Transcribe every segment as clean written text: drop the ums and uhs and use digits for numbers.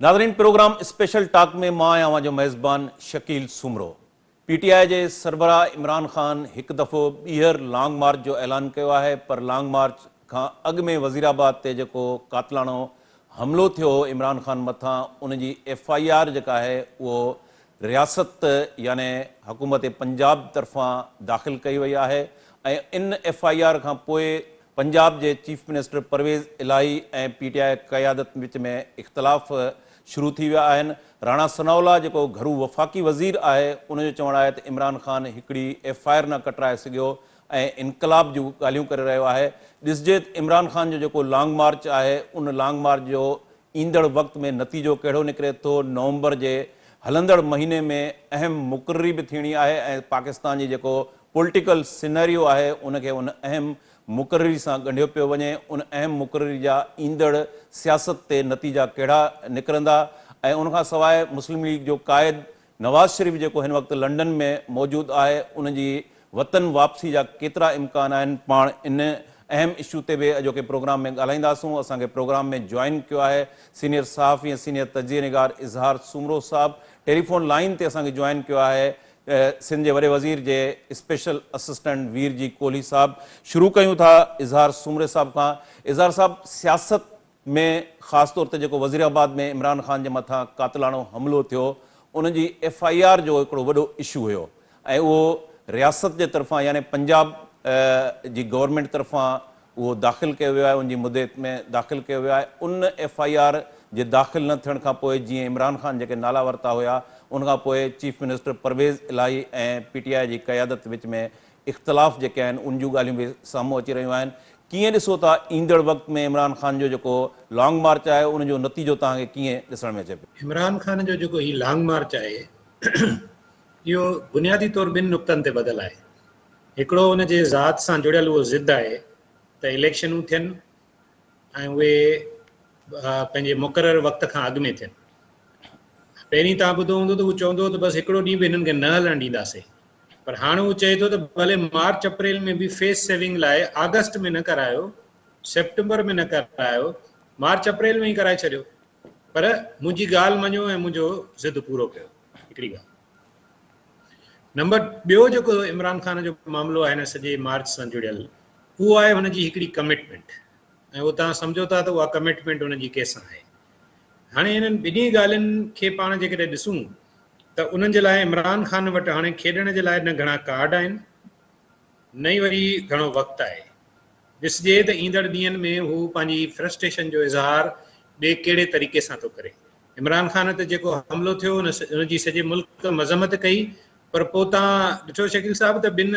ناظرين programme special talk ۾ مان آهيان اوهان جو ميزبان شڪيل سومرو. پي ٽي آء جي سربراهه عمران خان هڪ دفعو ٻيهر لانگ مارچ جو اعلان ڪيو آهي پر لانگ مارچ کان اڳ ۾ وزير آباد تي جيڪو قاتلاڻو حملو ٿيو هو عمران خان مٿان ان جي ايف I R جيڪا آهي اهو رياست يعني حڪومت پنجاب طرفان داخل ڪئي وئي آهي ۽ ان ايف I R کان پوء پنجاب جي chief minister Pervaiz Elahi ۽ P T I قيادت وچ ۾ اختلاف شروع ٿي ويا آهن. راڻا ثناء الله جيڪو گهرو وفاقي وزير آهي ان جو چوڻ آهي ته عمران خان هڪڙي ايف I R نه ڪٽرائي سگهيو ۽ انقلاب جون ڳالهيون ڪري رهيو آهي. ڏسجي ته عمران خان جو جيڪو لانگ مارچ آهي ان لانگ مارچ جو ايندڙ وقت ۾ نتيجو ڪهڙو نڪري ٿو، نومبر جي هلندڙ مهيني ۾ اهم مقرري به ٿيڻي آهي ۽ پاڪستان جي جيڪو پوليٽيڪل سيناريو آهي ان کي ان اهم مقرري سان ڳنڍيو پيو وڃي، ان اهم مقرري جا ايندڙ سياست تي نتيجا ڪهڙا نڪرندا ۽ ان کان سواء مسلم ليگ جو قائد نواز شريف جيڪو هن وقت لنڊن ۾ موجود آهي ان جي وطن واپسي جا ڪيترا امڪان آهن پاڻ ان اهم اشو تي به اڄوڪي پروگرام ۾ ڳالهائينداسون اسان کي پروگرام ۾ جوائن ڪيو آهي سينيئر صحافي ۽ سينيئر تجزيي نگار اظهار سومرو صاحب ٽيليفون لائين تي اسان کي جوائن ڪيو آهي سنڌ جي وڏي وزير جي اسپيشل اسسٽنٽ وير جي ڪولهي صاحب شروع ڪيون ٿا اظهار سومري صاحب کان اظهار صاحب سياست ۾ خاص طور تي جيڪو وزير آباد ۾ عمران خان جي مٿان قاتلاڻو حملو ٿيو ان جي ايف I R جو هڪڙو وڏو اشو هيو ۽ اهو رياست جي طرفان يعني پنجاب جي گورنمينٽ طرفان اهو داخل ڪيو ويو آهي ان جي مدي ۾ داخل ڪيو ويو آهي ان ايف I R جي داخل نه ٿيڻ کان پوء جيئن عمران خان جيڪي نالا ورتا هيا ان کان پوء chief minister Pervaiz Elahi ۽ P T I جي قيادت وچ ۾ اختلاف جيڪي آهن ان جون ڳالهيون به سامهون اچي رهيون آهن ڪيئن ڏسو ٿا ايندڙ وقت ۾ عمران خان جو جيڪو لانگ مارچ آهي ان جو نتيجو توهان کي ڪيئن ڏسڻ ۾ اچي پيو؟ عمران خان جو جيڪو هي لانگ مارچ آهي اهو بنيادي طور ٻن نقطن تي ٻڌل آهي. هڪڙو ان جي ذات سان جڙيل اهو ضد آهي ته اليڪشنون ٿين ۽ اهي پنهنجي مقرر وقت کان اڳ ۾ ٿين. پهرين توهان ٻڌو هوندو ته هو چوندو هو ته بس هڪڙو ڏينهن به هنن کي نه هلڻ ڏينداسين. پر هاڻ هو چئي ٿو ته ڀلي مارچ اپريل ۾ به فيس سيونگ لاء آگسٽ ۾ نه ڪرايو، سيپٽمبر ۾ نه ڪرايو، مارچ اپريل ۾ ئي ڪرائي ڇڏيو پر منهنجي ڳالهه مڃو ۽ منهنجو ضد پورو ڪيو. هڪڙي ڳالهه. نمبر ٻيو جيڪو عمران خان جو معاملو آهي هن سڄي مارچ سان جڙيل اهو آهي هن جي هڪڙي ڪمٽمينٽ ۽ اهو توهان سمجهو ٿا ته اها ڪمٽمينٽ هن جي ڪنهن سان آهي. هاڻي انهن ٻنهي ڳالهين کي پاڻ جيڪڏهن ڏسون ته انهن جي لاء عمران خان وٽ هاڻي کيڏڻ جي لاء نه گهڻا ڪارڊ آهن نه ئي وري گهڻو وقت آهي. ڏسجي ته ايندڙ ڏينهن ۾ هو پنهنجي فرسٽريشن جو اظهار ٻئي ڪهڙي طريقي سان ٿو ڪري. عمران خان تي جيڪو حملو ٿيو ان جي سڄي ملڪ مذمت ڪئي پر پوء توهان ڏٺو شڪيل صاحب ته ٻن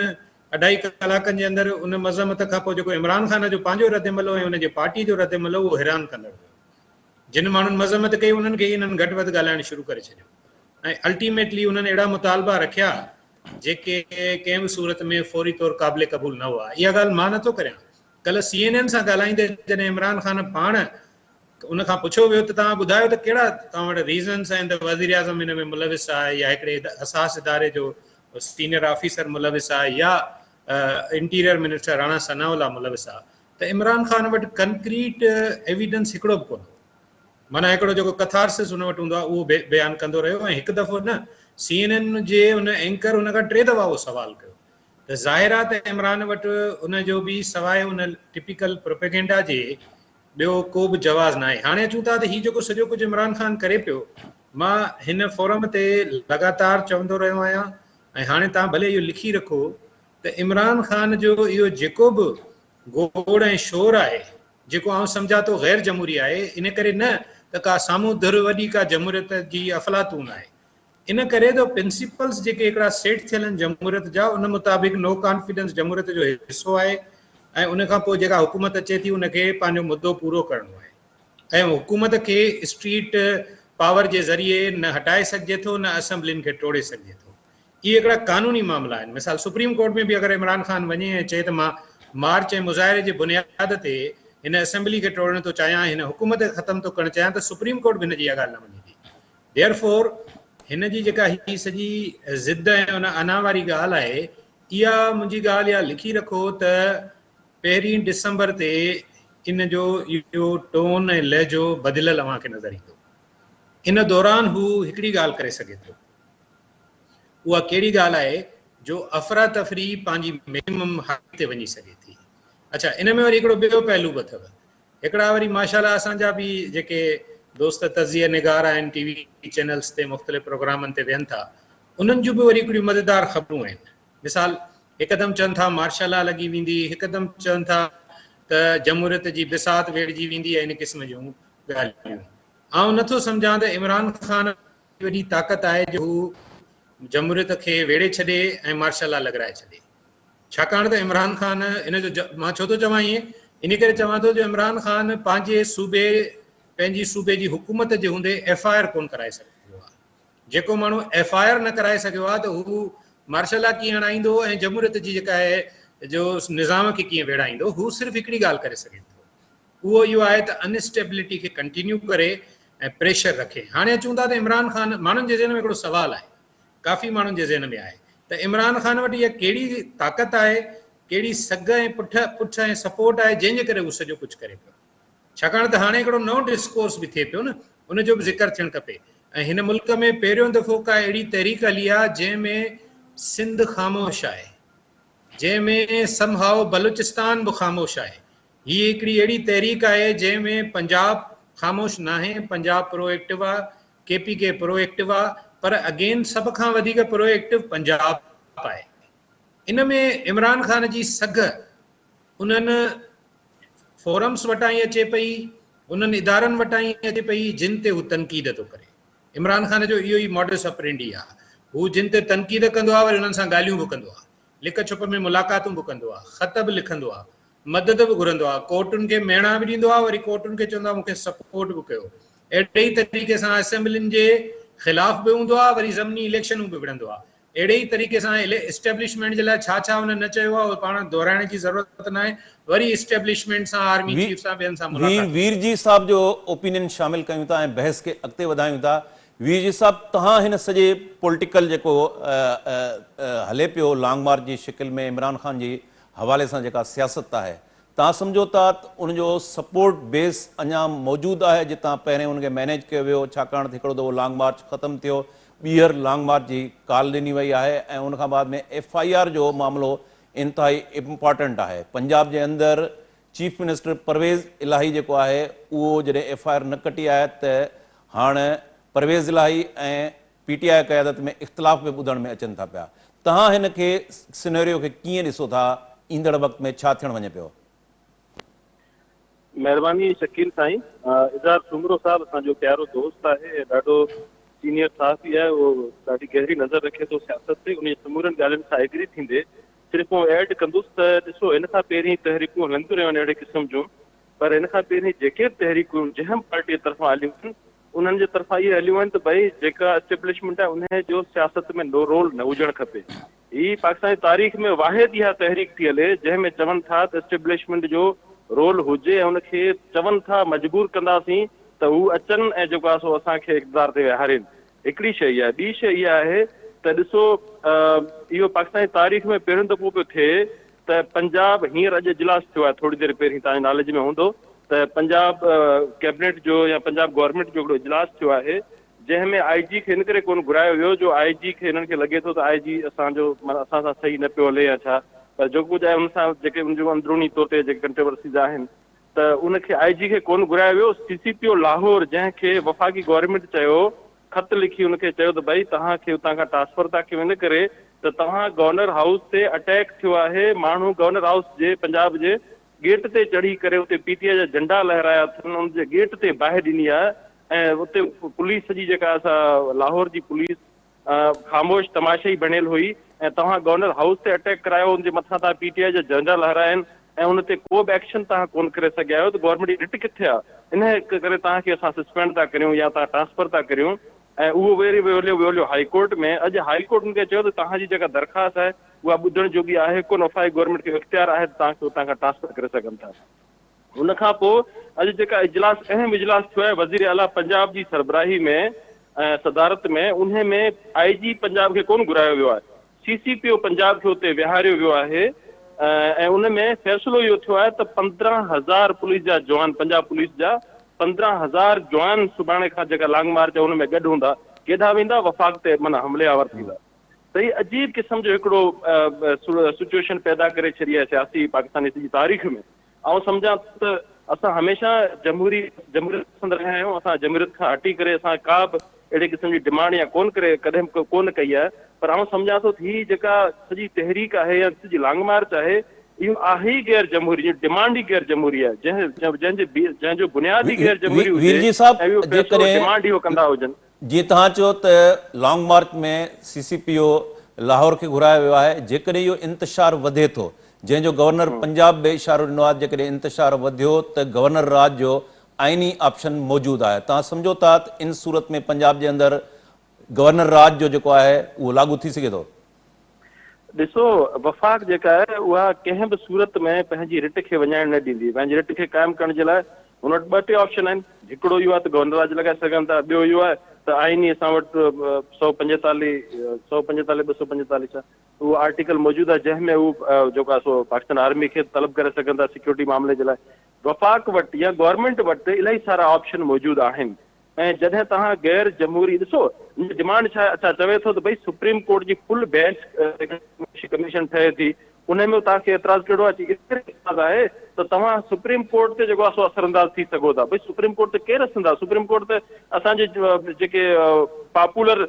اڍائي ڪلاڪن جي اندر ان مذمت کان پوء جيڪو عمران خان جو پنهنجو ردعمل هو ۽ ان جي پارٽي جو ردعمل هو اهو حيران ڪندڙ هيو. جن ماڻهن مذمت ڪئي انهن کي ئي انهن گهٽ وڌ ڳالهائڻ شروع ڪري ڇڏيو ۽ الٽيميٽلي انهن اهڙا مطالبا رکيا جيڪي ڪنهن به صورت ۾ فوري طور قابل قبول نه هئا. اها ڳالهه مان نٿو ڪريان. ڪلهه سي اين اين سان ڳالهائيندي جڏهن عمران خان پاڻ ان کان پڇيو ويو ته توهان ٻڌايو ته ڪهڙا توهان وٽ ريزنس آهن ته وزيراعظم ان ۾ ملوث آهي يا هڪڙي حساس اداري جو سينيئر آفيسر ملوث آهي يا انٽيريئر منسٽر راڻا ثناء الله ملوث آهي ته عمران خان وٽ ڪنڪريٽ ايويڊنس هڪڙو به ڪونه هو. معنيٰ هڪڙو جيڪو ڪٿارسس هن وٽ هوندو آهي اهو بيان ڪندو رهيو ۽ هڪ دفعو نه سي اين اين جي ان اينڪر هن کان ٽي دفعا اهو سوال ڪيو ته ظاهر آهي ته عمران وٽ ان جو به سواء ان ٽپيڪل پروپيگينڊا جي ٻيو ڪو به جواز ناهي. هاڻي اچون ٿا ته هي جيڪو سڄو ڪجهه عمران خان ڪري پيو مان هن فورم تي لڳاتار چوندو رهيو آهيان ۽ هاڻي توهان ڀلي اهو لکي رکو ته عمران خان جو اهو جيڪو به گوڙ ۽ شور آهي، جيڪو آئون سمجهان ٿو غير جمهوري آهي، ان ڪري نه ته ڪا سامهون ڌر وڏي ڪا جمهوريت جي افلاطون آهي، ان ڪري ته پرنسپلز جيڪي هڪڙا سيٽ ٿيل آهن جمهوريت جا، ان مطابق نو ڪانفيڊنس جمهوريت جو حصو آهي ۽ ان کان پوء جيڪا حڪومت اچي ٿي ان کي پنهنجو مدو پورو ڪرڻو آهي ۽ حڪومت کي اسٽريٽ پاور جي ذريعي نه هٽائي سگهجي ٿو نه اسيمبلين کي ٽوڙي سگهجي ٿو. اهي هڪڙا قانوني معاملا آهن. مثال سپريم ڪورٽ ۾ به اگر عمران خان وڃي ۽ چئي ته مان مارچ ۽ مظاهري جي بنياد تي هن اسيمبلي کي ٽوڙڻ ٿو چاهيان، هن حڪومت کي ختم ٿو ڪرڻ چاهيان ته سپريم ڪورٽ به هن جي اها ڳالهه نه مڃيندي. ديئر فور هن جي جيڪا هي سڄي ضد ۽ ان انا واري ڳالهه آهي، اها منهنجي ڳالهه اها لکي رکو ته پهرين ڊسمبر تي ان جو اهو ٽون ۽ لهجو بدليل اوهان کي نظر ايندو. ان دوران هو هڪڙي ڳالهه ڪري سگهي ٿو. اها ڪهڙي ڳالهه آهي جو افراتفري پنهنجي ميڪسيمم هائيٽ تي وڃي سگهي ٿي. اڇا ان ۾ وري هڪڙو ٻيو پهلو به اٿو. هڪڙا وري ماشاء الله اسان جا به جيڪي دوست تجزيه نگار آهن ٽي وي چينلز تي مختلف پروگرامن تي ويهن ٿا انهن جون به وري هڪڙيون مزيدار خبرون آهن. مثال هڪدم چون ٿا مارشل لا لڳي ويندي، هڪدم چون ٿا ته جمهوريت جي بساط ويڙهجي ويندي ۽ ان قسم جون ڳالهيون. آئون نه ٿو سمجهان ته عمران خان ۾ وڏي طاقت آهي جو هو جمهوريت کي ويڙهي ڇڏي ۽ مارشل لا لڳرائي ڇڏي. ڇاڪاڻ ته عمران خان ان جو مان ڇو ٿو چوان ائين ان ڪري چوان ٿو جو عمران خان پنهنجي صوبي پنهنجي صوبي جي حڪومت جي هوندي ايف I R ڪونه ڪرائي سگهيو آهي. جيڪو ماڻهو ايف I R نه ڪرائي سگهيو آهي ته هو مارشل لا ڪيئن هڻائيندو ۽ جمهوريت جي جيڪا آهي جو نظام کي ڪيئن ويڙهائيندو. هو صرف هڪڙي ڳالهه ڪري سگهي ٿو اهو اهو آهي ته ان اسٽيبلٽي کي ڪنٽينيو ڪري ۽ پريشر رکي. هاڻي اچون ٿا ته عمران خان ماڻهن جي ذهن ۾ هڪڙو سوال آهي ڪافي ماڻهن جي ذهن ۾ آهي ته عمران خان وٽ اها ڪهڙي طاقت آهي ڪهڙي سگهه ۽ پٺ پٺ ۽ سپورٽ آهي جنهن جي ڪري هو سڄو ڪجهه ڪري پيو. ڇاڪاڻ ته هاڻي هڪڙو نئون ڊسڪورس به ٿئي پيو نه ان جو به ذڪر ٿيڻ کپي ۽ هن ملڪ ۾ پهريون دفعو ڪا اهڙي تحريڪ هلي آهي جنهن ۾ سنڌ خاموش آهي جنهن ۾ سم هاء بلوچستان به خاموش آهي. هي هڪڙي اهڙي تحريڪ آهي جنهن ۾ پنجاب خاموش ناهي، پنجاب پرو ايڪٽو آهي، ڪي پي ڪي پرو ايڪٽو آهي پر اگين سڀ کان وڌيڪ پرو ايڪٽو پنجاب آهي. ان ۾ عمران خان جي سگهه انهن فورمز وٽان ئي اچي پئي، انهن ادارن وٽان ئي اچي پئي جن تي هو تنقيد ٿو ڪري. عمران خان جو اهو ئي ماڊس آپرينڊي آهي. هو جن تي تنقيد ڪندو آهي وري انهن سان ڳالهيون به ڪندو آهي. لڪ ڇپ ۾ ملاقاتون به ڪندو آهي، خط به لکندو آهي، مدد به گهرندو آهي، ڪورٽن کي ميڻا به ڏيندو آهي وري ڪورٽن کي چوندو آهي مون کي سپورٽ به ڪيو. اهڙي ئي طريقي سان اسيمبلين جي خلاف به هوندو آهي وري ضمني اليڪشنون به وڙهندو آهي. اهڙي ئي طريقي سان اسٽيبلشمينٽ جي لاء ڇا ڇا هن نه چيو آهي اهو پاڻ دهرائڻ جي ضرورت ناهي وري اسٽيبلشمينٽ سان آرمي چيف سان ٻين سان ملاقات وير جي صاحب جو اوپينين شامل ڪيون ٿا ۽ بحث کي اڳتي وڌايون ٿا. وير جي صاحب توهان هن سڄي پوليٽيڪل جيڪو هلي پيو لانگ مارچ جي شڪل ۾ عمران خان جي حوالي سان جيڪا سياست آهي توهان سمجهو ٿا ته ان جو سپورٽ بيس اڃا موجود آهي جتان پهرين ان کي مئنيج ڪيو ويو ڇاڪاڻ ته هڪڙو دفعو لانگ مارچ ختم ٿيو ٻيهر لانگ مارچ جي ڪال ڏني وئي آهي ۽ ان کان بعد ۾ ايف I R جو معاملو انتهائي امپارٽنٽ آهي پنجاب جي اندر چيف منسٽر پرويز الاهي جيڪو آهي اهو جڏهن ايف I R نه ڪٽي آهي ته هاڻ پرويز الاهي ۽ پي ٽي آء قيادت ۾ اختلاف به ٻڌڻ ۾ اچن ٿا پيا. توهان هن کي سنيريو کي ڪيئن ڏسو ٿا ايندڙ وقت ۾ ڇا ٿيڻ وڃي پيو؟ مهرباني شڪيل سائين. اظهار سومرو صاحب اسان جو پيارو دوست آهي ۽ ڏاڍو سينيئر صحافي آهي اهو ڏاڍي گهري نظر رکي ٿو سياست تي انهي سمورين ڳالهين سان ايگري ٿيندي صرف آئون ايڊ ڪندس ته ڏسو هن کان پهرين تحريڪون هلنديون رهيون آهن اهڙي قسم جون پر هن کان پهرين جيڪي به تحريڪون جنهن به پارٽي طرفان هليون آهن انهن جي طرفان اهي هليون آهن ته ڀئي جيڪا اسٽيبلشمينٽ آهي انهي جو سياست ۾ نو رول نه هجڻ کپي. هي پاڪستان جي تاريخ ۾ واحد اها تحريڪ ٿي هلي جنهن ۾ چون ٿا ته اسٽيبلشمينٽ جو رول هجي ۽ ان کي چون ٿا مجبور ڪنداسين ته هو اچن ۽ جيڪو آهي سو اسان کي اقتدار تي ويهارين. هڪڙي شيء اها آهي. ٻي شيء اها آهي ته ڏسو اهو پاڪستان جي تاريخ ۾ پهريون دفعو پيو ٿئي ته پنجاب هينئر اڄ اجلاس ٿيو آهي ٿوري دير پهرين توهان جي ناليج ۾ هوندو ته پنجاب ڪيبنيٽ جو يا پنجاب گورنمينٽ جو هڪڙو اجلاس ٿيو آهي جنهن ۾ آء جي کي ان ڪري ڪونه گهرايو ويو جو آء جي کي هنن کي لڳي ٿو ته آء جي اسان جو معنيٰ اسان سان صحيح نه پيو هلي يا ڇا پر جيڪو ڪجهه آهي ان سان جيڪي ان جون اندروني طور تي جيڪي ڪنٽروورسيز آهن ته ان کي آء جي کي ڪونه گهرايو ويو سي سي پي او لاهور جنهن کي وفاقي گورنمينٽ چيو خط لکي ان کي چيو ته ڀئي توهان کي اتان کان ٽرانسفر ٿا ڪيون ان ڪري ته توهان گورنر هائوس تي اٽيڪ ٿيو آهي ماڻهو گورنر هائوس جي پنجاب جي گيٽ تي چڙهي ڪري اتي پي ٽي آء جا جهنڊا لهرايا اٿن ان جي گيٽ تي باهه ڏني آهي ۽ اتي پوليس سڄي جيڪا آهي سا لاهور جي پوليس خاموش تماشائي بڻيل هئي ۽ توهان گورنر هائوس تي اٽيڪ ڪرايو ان جي مٿان توهان پي ٽي آء جا جهنڊا لهرايا آهن ۽ ان تي ڪو به ايڪشن توهان ڪونه ڪري سگهيا آهيو ته گورنمينٽ جي رٽ ڪٿي آهي انهيء ڪري توهان کي اسان سسپينڊ ٿا ڪريون يا توهان ٽرانسفر ٿا ڪريون ۽ اهو وري ويو هليو هائي ڪورٽ ۾ اڄ هائي ڪورٽ ان کي چيو ته توهان جي جيڪا درخواست آهي اها ٻڌڻ جوڳي آهي ڪونه وفاقي گورنمينٽ کي اختيار آهي ته توهان کي اتان کان ٽرانسفر ڪري سگهن ٿا ان کان پوء اڄ جيڪا اجلاس اهم اجلاس ٿيو آهي وزير اعليٰ پنجاب جي سربراهي ۾ ۽ صدارت ۾ انهي ۾ آء جي پنجاب کي ڪونه گهرايو ويو آهي سي سي پي او پنجاب کي اتي ويهاريو ويو آهي ۽ ان ۾ فيصلو اهو ٿيو آهي ته 15,000 پوليس جا جوان پنجاب پوليس جا 15,000 جوان سڀاڻي کان جيڪا لانگ مارچ آهي ان ۾ گڏ هوندا، ڪيڏانهن ويندا؟ وفاق تي معنيٰ حملي آور ٿيندا. ته هي عجيب قسم جو هڪڙو سچوئيشن پيدا ڪري ڇڏي آهي سياسي پاڪستاني سڄي تاريخ ۾. آئون سمجهان ٿو ته اسان هميشه جمهوري جمهوريت پسند رهيا آهيون، اسان جمهوريت کان هٽي ڪري اسان ڪا به اهڙي قسم جي ڊمانڊ يا ڪونه ڪري ڪڏهن به ڪونه ڪئي آهي پر آئون سمجهان ٿو ته هي جيڪا سڄي تحريڪ آهي يا سڄي لانگ مارچ آهي اهو آهي ئي غير جمهوري جي ڊمانڊ ئي غير جمهوري آهي جنهن جنهن جي جنهن جو بنياد ئي غير جمهوري هجي ويرجي صاحب ۽ اهو فيصلو جيڪڏهن ڊمانڊ اهو ڪندا هجن. جيئن توهان چيو ته long march ۾ C C P O Lahore کي گهرايو ويو آهي، جيڪڏهن اهو انتشار وڌي ٿو، جنهن جو گورنر پنجاب به اشارو ڏنو آهي ته جيڪڏهن انتشار وڌيو ته گورنر راڄ جو آئيني آپشن موجود آهي، توهان سمجهو ٿا ته ان صورت ۾ پنجاب جي اندر گورنر راڄ جو جيڪو آهي اهو لاڳو ٿي سگهي ٿو؟ ڏسو وفاق جيڪا آهي اها ڪنهن به صورت ۾ پنهنجي رٽ کي وڃائڻ نه ڏيندي، پنهنجي رٽ کي قائم ڪرڻ جي لاء هن وٽ ٻه ٽي آپشن آهن، هڪڙو اهو آهي ته گورنر راڄ لڳائي سگهن ٿا، ٻيو اهو آهي ته آئيني اسان وٽ 145، 145 245 ڇا اهو آرٽيڪل موجود آهي جنهن ۾ هو جيڪو آهي سو پاڪستان آرمي کي طلب ڪري سگهن ٿا سيڪيورٽي معاملي جي لاء. وفاق وٽ يا گورنمينٽ وٽ الاهي سارا آپشن موجود آهن ۽ جڏهن توهان غير جمهوري ڏسو ان جي ڊمانڊ ڇا آهي اڇا چوي ٿو ته ڀئي سپريم ڪورٽ جي فل بينچ ڪميشن ٺهي ٿي ان ۾ توهان کي اعتراض ڪهڙو آهي چي ان ڪري اعتراض آهي ته توهان سپريم ڪورٽ تي جيڪو آهي سو اثر انداز ٿي سگهو ٿا ڀئي سپريم ڪورٽ تي ڪير اثر انداز سپريم ڪورٽ ته اسان جي جيڪي پاپولر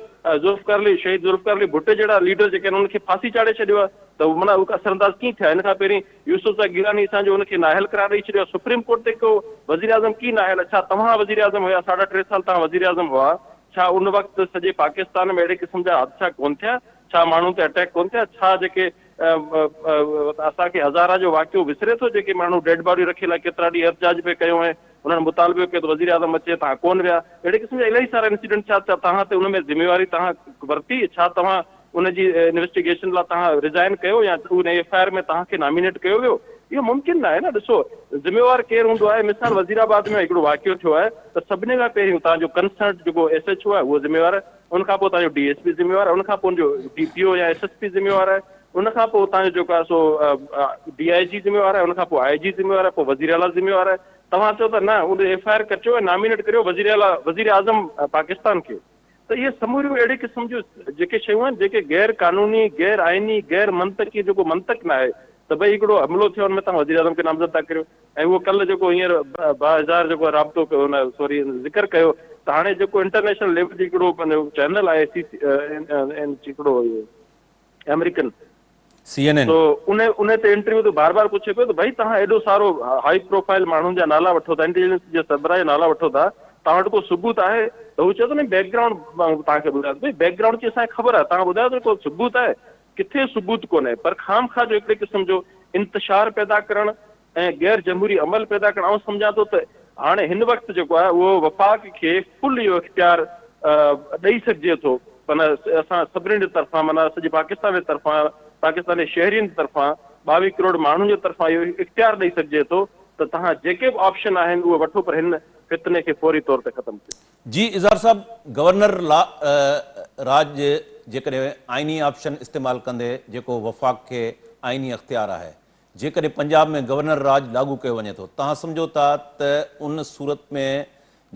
ذوالفقار علي شهيد ذوالفقار علي ڀٽي جهڙا ليڊر جيڪي آهن انهن کي ڦاسي چاڙهي ڇڏيو آهي ته معنيٰ اهي اثر انداز ڪيئن ٿيا ان کان پهرين يوسف رضا گيلاني اسان جو ان کي نااهل قرار ڏئي ڇڏيو آهي، سپريم ڪورٽ تي ڪو وزيراعظم ڪي نااهل ڇا توهان وزيراعظم هيا ساڍا ٽي سال توهان وزيراعظم هئا ڇا ان وقت سڄي پاڪستان ۾ اهڙي قسم جا حادثا ڪون ٿيا ڇا ماڻهن تي اٽيڪ ڪون ٿيا ڇا جيڪي اسان کي هزارا جو واقعو وسري ٿو جيڪي ماڻهو ڊيڊ باڊيون رکي لاء ڪيترا ڏينهن احتجاج پئي ڪيو ۽ انهن مطالبو ڪيو ته وزيراعظم اچي توهان ڪون ويا اهڙي قسم جا الاهي سارا انسيڊنٽ ٿيا ڇا توهان تي ان ۾ ذميواري توهان ورتي ڇا توهان ان جي انويسٽيگيشن لاء توهان ريزائن ڪيو يا ان ايف I R ۾ توهان کي نامينيٽ ڪيو ويو اهو ممڪن ناهي نه ڏسو ذميوار ڪير هوندو آهي مثال وزير آباد ۾ هڪڙو واقعو ٿيو آهي ته سڀني کان پهريون توهان جو ڪنسرنٽ جيڪو ايس ايڇ او آهي اهو ذميوار آهي ان کان پوء توهان جو ڊي ايس پي ذميوار آهي ان کان پوء ان جو ڊي پي او يا ايس ايس پي ذميوار آهي ان کان پوء توهان جو جيڪو آهي سو ڊي I جي ذميوار آهي ان کان پوء آء جي ذميوار آهي پوء وزير اعليٰ ذميوار آهي توهان چئو ته نه ان ايف I R ڪٽيو ۽ نامينيٽ ڪريو وزير اعليٰ وزير اعظم پاڪستان کي ته اهي سموريون اهڙي قسم جون جيڪي شيون آهن جيڪي غير قانوني، غير آئيني، غير منطقي جيڪو منطق ناهي ته ڀئي هڪڙو حملو ٿيو ان ۾ توهان وزيراعظم کي نامزد ٿا ڪريو ۽ اهو ڪلهه جيڪو هينئر بااظهار جيڪو رابطو ڪيو هن سوري ذڪر ڪيو ته هاڻي جيڪو انٽرنيشنل ليول جي هڪڙو پنهنجو چينل آهي سي سي اين هڪڙو آمريڪن سي اين اين. سو ان ان تي انٽرويو تي بار بار پڇي پيو ته ڀئي توهان ايڏو سارو هائي پروفائيل ماڻهن جا نالا وٺو ٿا انٽيليجنس جي سربراهه جا نالا وٺو ٿا توهان وٽ ڪو ثبوت آهي ته هو چئي ٿو نه بيڪ گرائونڊ توهان کي ٻڌايو ڀئي بيڪ گرائونڊ جي اسان کي خبر آهي توهان ٻڌايو ته ڪو ثبوت آهي ڪٿي ثبوت ڪونهي پر خام خواه جو هڪڙي قسم جو انتشار پيدا ڪرڻ ۽ غير جمهوري عمل پيدا ڪرڻ آئون سمجهان ٿو ته هاڻي هن وقت جيڪو آهي اهو وفاق کي فل اهو اختيار ڏئي سگهجي ٿو معنيٰ اسان سڀني جي طرفان معنيٰ سڄي پاڪستان جي طرفان پاڪستاني شهرين جي طرفان 22 ڪروڙ ماڻهن جي طرفان اهو اختيار ڏئي سگهجي ٿو ته توهان جيڪي به آپشن آهن اهي وٺو پر هن فتني کي فوري طور تي ختم ڪيو. جي اظهار صاحب گورنر راڄ جيڪڏهن آئيني آپشن استعمال ڪندي جيڪو وفاق کي آئيني اختيار آهي جيڪڏهن پنجاب ۾ گورنر راڄ لاڳو ڪيو وڃي ٿو، توهان سمجهو ٿا ته ان صورت ۾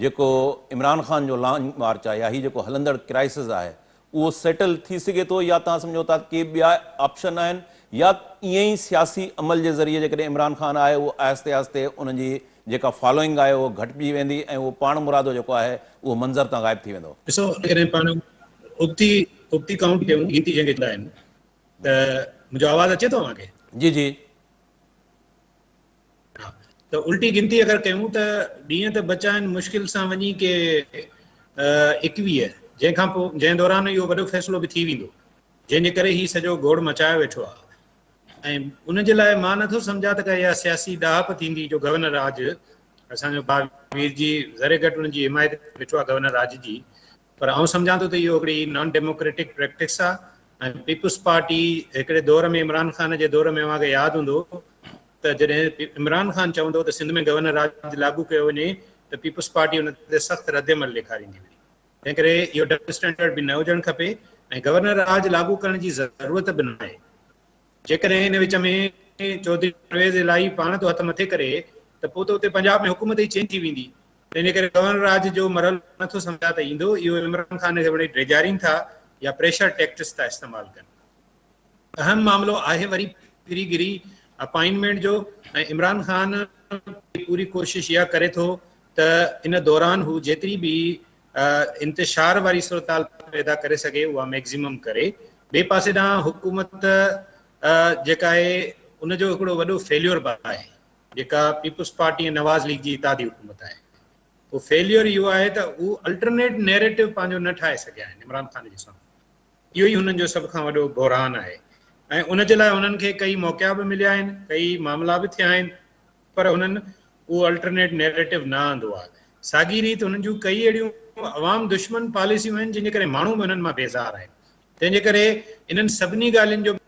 جيڪو عمران خان جو لانگ مارچ آهي يا هي جيڪو هلندڙ ڪرائسز آهي اهو سيٽل ٿي سگهي ٿو يا توهان سمجهو ٿا ته ڪي ٻيا آپشن آهن يا ائين ئي سياسي عمل جي ذريعي جيڪڏهن عمران خان آهي اهو آهستي آهستي ان جي جيڪا فالوئنگ آهي اهو گهٽجي ويندي ۽ اهو پاڻمرادو جيڪو آهي اهو منظر تان غائب ٿي ويندو. ڏسو جيڪڏهن پاڻ ابتي ابتي ڪائونٽ ڪيون ڳڻتي جنهن کي چوندا آهن ته منهنجو آواز اچي ٿو اوهان کي؟ جي جي. ها ته الٽي گنتي اگر ڪيون ته ڏينهن ته بچا آهن مشڪل سان وڃي ڪي 21 جنهن کان پوء جنهن دوران اهو وڏو فيصلو به ٿي ويندو جنهن جي ڪري هي سڄو گوڙ مچايو ويٺو آهي ۽ ان جي لاء مان نٿو سمجهان ته ڪا اها سياسي ڏاهپ ٿيندي جو گورنر راج اسان جو ڀاء وير جي ذري گهٽ ان جي حمايت ويٺو آهي گورنر راج جي پر آئون سمجهان ٿو ته اهو هڪڙي نان ڊيموڪريٽڪ پريڪٽس آ ۽ پيپلز پارٽي هڪڙي دور ۾ عمران خان جي دور ۾ اوهان کي ياد هوندو ته جڏهن عمران خان چوندو هو ته سنڌ ۾ گورنر راڄ لاڳو ڪيو وڃي ته پيپلز پارٽي ان تي سخت رد عمل ڏيکاريندي هئي تنهن ڪري اهو ڊبل اسٽينڊرڊ به نه هجڻ کپي ۽ گورنر راڄ لاڳو ڪرڻ جي ضرورت به ناهي جيڪڏهن ان وچ ۾ چوڌري پرويز الاهي پاڻ ٿو هٿ مٿي ڪري ته پوء ته اتي پنجاب ۾ حڪومت ئي چينج ٿي ويندي. تنهن جي ڪري گورنر راڄ جو مرحلو نه ٿو سمجهان ته ايندو، اهو عمران خان کي وڙهي ڊيڄارين ٿا يا پريشر ٽيڪٽس ٿا استعمال ڪن. اهم معاملو آهي وري ڦري گري اپائنٽمينٽ جو ۽ عمران خان پوري ڪوشش اها ڪري ٿو ته ان دوران هو جيتري به انتشار واري صورتحال پيدا ڪري سگهي اها ميڪزيمم ڪري. ٻئي پاسي ڏانهن حڪومت جيڪا آهي ان جو هڪڙو وڏو فيليور به آهي جيڪا پيپلز پارٽي ۽ نواز ليگ جي اتحادي حڪومت آهي. اهو فيليور اهو آهي ته هو الٽرنيٽ نيريٽو پنهنجو نه ٺاهي سگهيا آهن عمران خان جي سامهون. اهو ئي هنن جو سڀ کان وڏو بحران آهي ۽ ان جي لاء هنن کي ڪئي موقعا به مليا آهن، ڪئي معاملا به ٿيا آهن پر هنن اهو الٽرنيٽ نيريٽو نه آندو آهي. ساڳي ريت هنن جون ڪئي اهڙيون عوام دشمن پاليسيون آهن جن جي ڪري ماڻهو به هنن مان بيزار آهن. تنهن جي ڪري انهن سڀني ڳالهين جو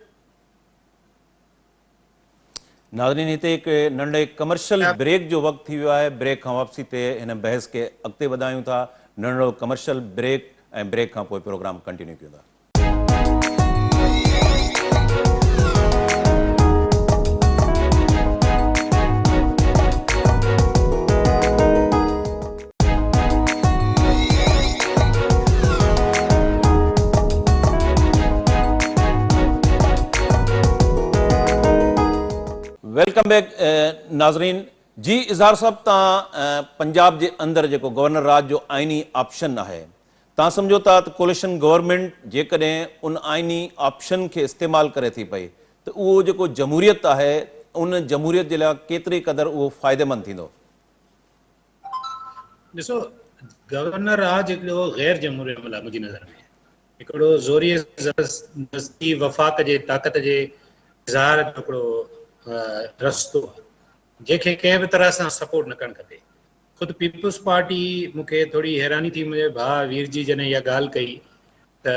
ناظرين هتي هڪ ننڍڙي ڪمرشل بريڪ جو وقت ٿي ويو آهي، بريڪ کان واپسي تي هن بحث کي اڳتي وڌايون ٿا، ننڍڙو ڪمرشل بريڪ ۽ بريڪ کان پوء پروگرام ڪنٽينيو ڪيون ٿا. Welcome back ناظرين جي اظهار صاحب تان پنجاب جي اندر جيڪو گورنر راج جو آئيني آپشن آهي تان سمجهو ٿا ته ڪوليشن گورنمينٽ جيڪڏهن ان آئيني آپشن کي استعمال ڪري ٿي پئي ته اهو جيڪو جمهوريت آهي ان جمهوريت جي لاء ڪيتري قدر اهو فائديمند ٿيندو؟ ڏسو گورنر راج هڪڙو غير جمهوري عمل آهي منهنجي نظر ۾ هڪڙو زوريء زبردستي وفاق جي طاقت جي اظهار جو هڪڙو رستو آهي جنهن کي ڪنهن به طرح سان سپورٽ نه ڪرڻ کپي. خود پيپلز پارٽي مون کي ٿوري حيراني ٿي منهنجي ڀاء وير جي جڏهن اها ڳالهه ڪئي ته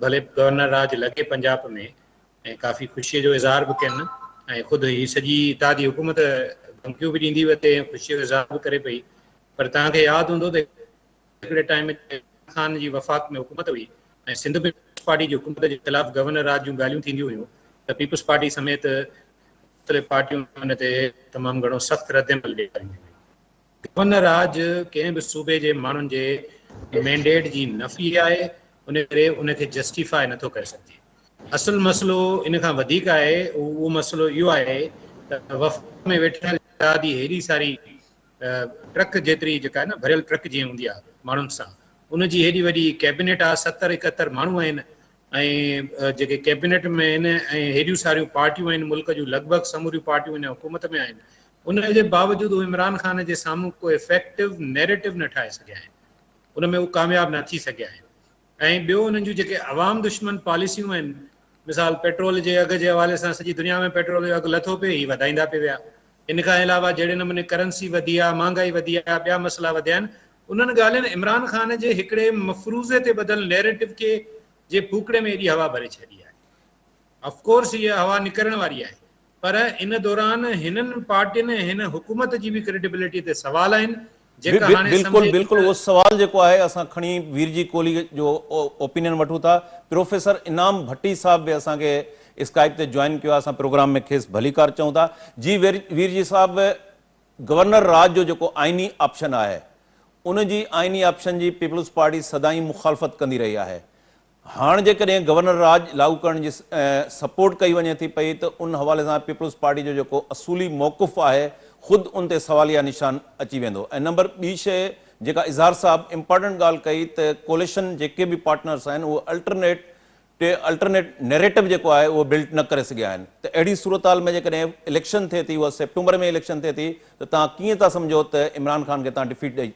ڀلي گورنر راج لڳي پنجاب ۾ ۽ ڪافي خوشيء جو اظهار به ڪين ۽ خود هي سڄي اتحادي حڪومت ڌمڪيون به ڏيندي وتي ۽ خوشيء جو اظهار به ڪري پئي پر توهان کي ياد هوندو ته هڪڙي ٽائيم ۾ خان جي وفاق ۾ حڪومت هئي ۽ سنڌ ۾ پيپلز پارٽي جي حڪومت جي خلاف گورنر راج جون ڳالهيون ٿينديون هيون ته پيپلز پارٽي سميت مختلف پارٽيون ان تي تمام گهڻو سخت رد عمل ڏيکارينديون هيون. گورنر راڄ ڪنهن به صوبي جي ماڻهن جي مينڊيٽ جي نفي آهي، ان ڪري ان کي جسٽيفاء نٿو ڪري سگهجي. اصل مسئلو ان کان وڌيڪ آهي، اهو مسئلو اهو آهي ته وفاق ۾ ويٺل اتحادي هيڏي ساري ٽرڪ جيتري جيڪا آهي نه ڀريل ٽرڪ جيئن هوندي آهي ماڻهن سان، ان جي هيڏي وڏي ڪيبنيٽ آهي، ستر ايڪهتر ماڻهو آهن، ۽ جيڪي ڪيبنيٽ ۾ آهن ۽ هيڏيون ساريون پارٽيون آهن ملڪ جون لڳ ڀڳ سموريون پارٽيون هن حڪومت ۾ آهن ان جي باوجود هو عمران خان جي سامهون ڪو افيڪٽو نيريٽو نه ٺاهي سگهيا آهن ان ۾ هو ڪامياب نه ٿي سگهيا آهن ۽ ٻيو انهن جون جيڪي عوام دشمن پاليسيون آهن مثال پيٽرول جي اگهه جي حوالي سان سڄي دنيا ۾ پيٽرول جو اگهه لٿو پئي هي وڌائيندا پئي ويا ان کان علاوه جهڙي نموني ڪرنسي وڌي آهي مهانگائي وڌي آهي ٻيا مسئلا وڌيا آهن انهن ڳالهين عمران خان جي هڪڙي مفروضي تي ٻڌل نيريٽو کي جي ڦوڪڙي ۾ ايڏي هوا ڀري ڇڏي آهي. آف ڪورس هيء هوا نڪرڻ واري آهي پر ان دوران هنن پارٽين ۽ هن حڪومت جي به ڪريڊيبلٽي تي سوال آهن جيڪا هاڻي بلڪل سمجهي ٿي بلڪل ته اهو سوال جيڪو آهي اسان کڻي ويرجي ڪولهي جو اوپينين وٺون ٿا پروفيسر انعام ڀٽي صاحب به اسان کي اسڪائپ تي جوائن ڪيو آهي اسان پروگرام ۾ کيس ڀليڪار چئون ٿا جي ويرجي صاحب گورنر راڄ جو جيڪو آئيني آپشن آهي ان جي آئيني آپشن جي پيپلز پارٽي سدائين مخالفت ڪندي رهي آهي. هاڻ جيڪڏهن گورنر راڄ لاڳو ڪرڻ جي سپورٽ ڪئي وڃي ٿي پئي ته ان حوالي سان پيپلز پارٽي جو جيڪو اصولي موقف آهي خود ان تي سواليه نشان اچي ويندو ۽ نمبر ٻي شيء جيڪا اظهار صاحب امپارٽنٽ ڳالهه ڪئي ته ڪوليشن جيڪي به پارٽنرس آهن اهي الٽرنيٽ ٽي الٽرنيٽ نيريٽو جيڪو آهي اهو بلٽ نه ڪري سگهيا آهن ته اهڙي صورتحال ۾ جيڪڏهن اليڪشن ٿئي ٿي اها سيپٽمبر ۾ اليڪشن ٿئي ٿي ته توهان ڪيئن ٿا سمجهو ته عمران خان کي توهان ڊفيٽ ڏئي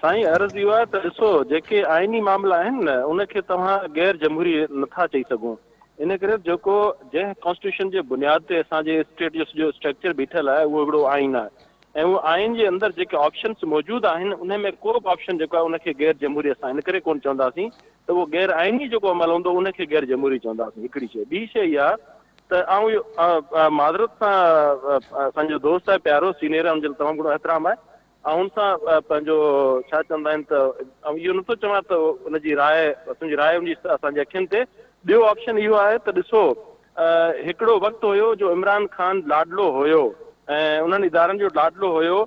سائين عرض اهو آهي ته ڏسو جيڪي آئيني معاملا آهن نه ان کي توهان غير جمهوري نٿا چئي سگهون ان ڪري جيڪو جنهن ڪانسٽيٽيوشن جي بنياد تي اسان جي اسٽيٽ جو سڄو اسٽرڪچر بيٺل آهي اهو هڪڙو آئين آهي ۽ اهو آئين جي اندر جيڪي آپشنس موجود آهن انهي ۾ ڪو به آپشن جيڪو آهي ان کي غير جمهوري اسان ان ڪري ڪونه چونداسين ته اهو غير آئيني جيڪو عمل هوندو ان کي غير جمهوري چونداسين هڪڙي شيء ٻي شيء اها ته آئون اهو معذرت سان اسان جو دوست آهي پيارو سينيئر آهي ان جي لاء تمام گهڻو احترام آهي آئون هن سان پنهنجو ڇا چوندا آهن ته آئون اهو نٿو چوان ته ان جي راء اسان جي راء ان جي اسان جي اکين تي ٻيو آپشن اهو آهي ته ڏسو هڪڙو وقت هيو جو عمران خان لاڏلو هيو ۽ انهن ادارن جو لاڏلو هيو.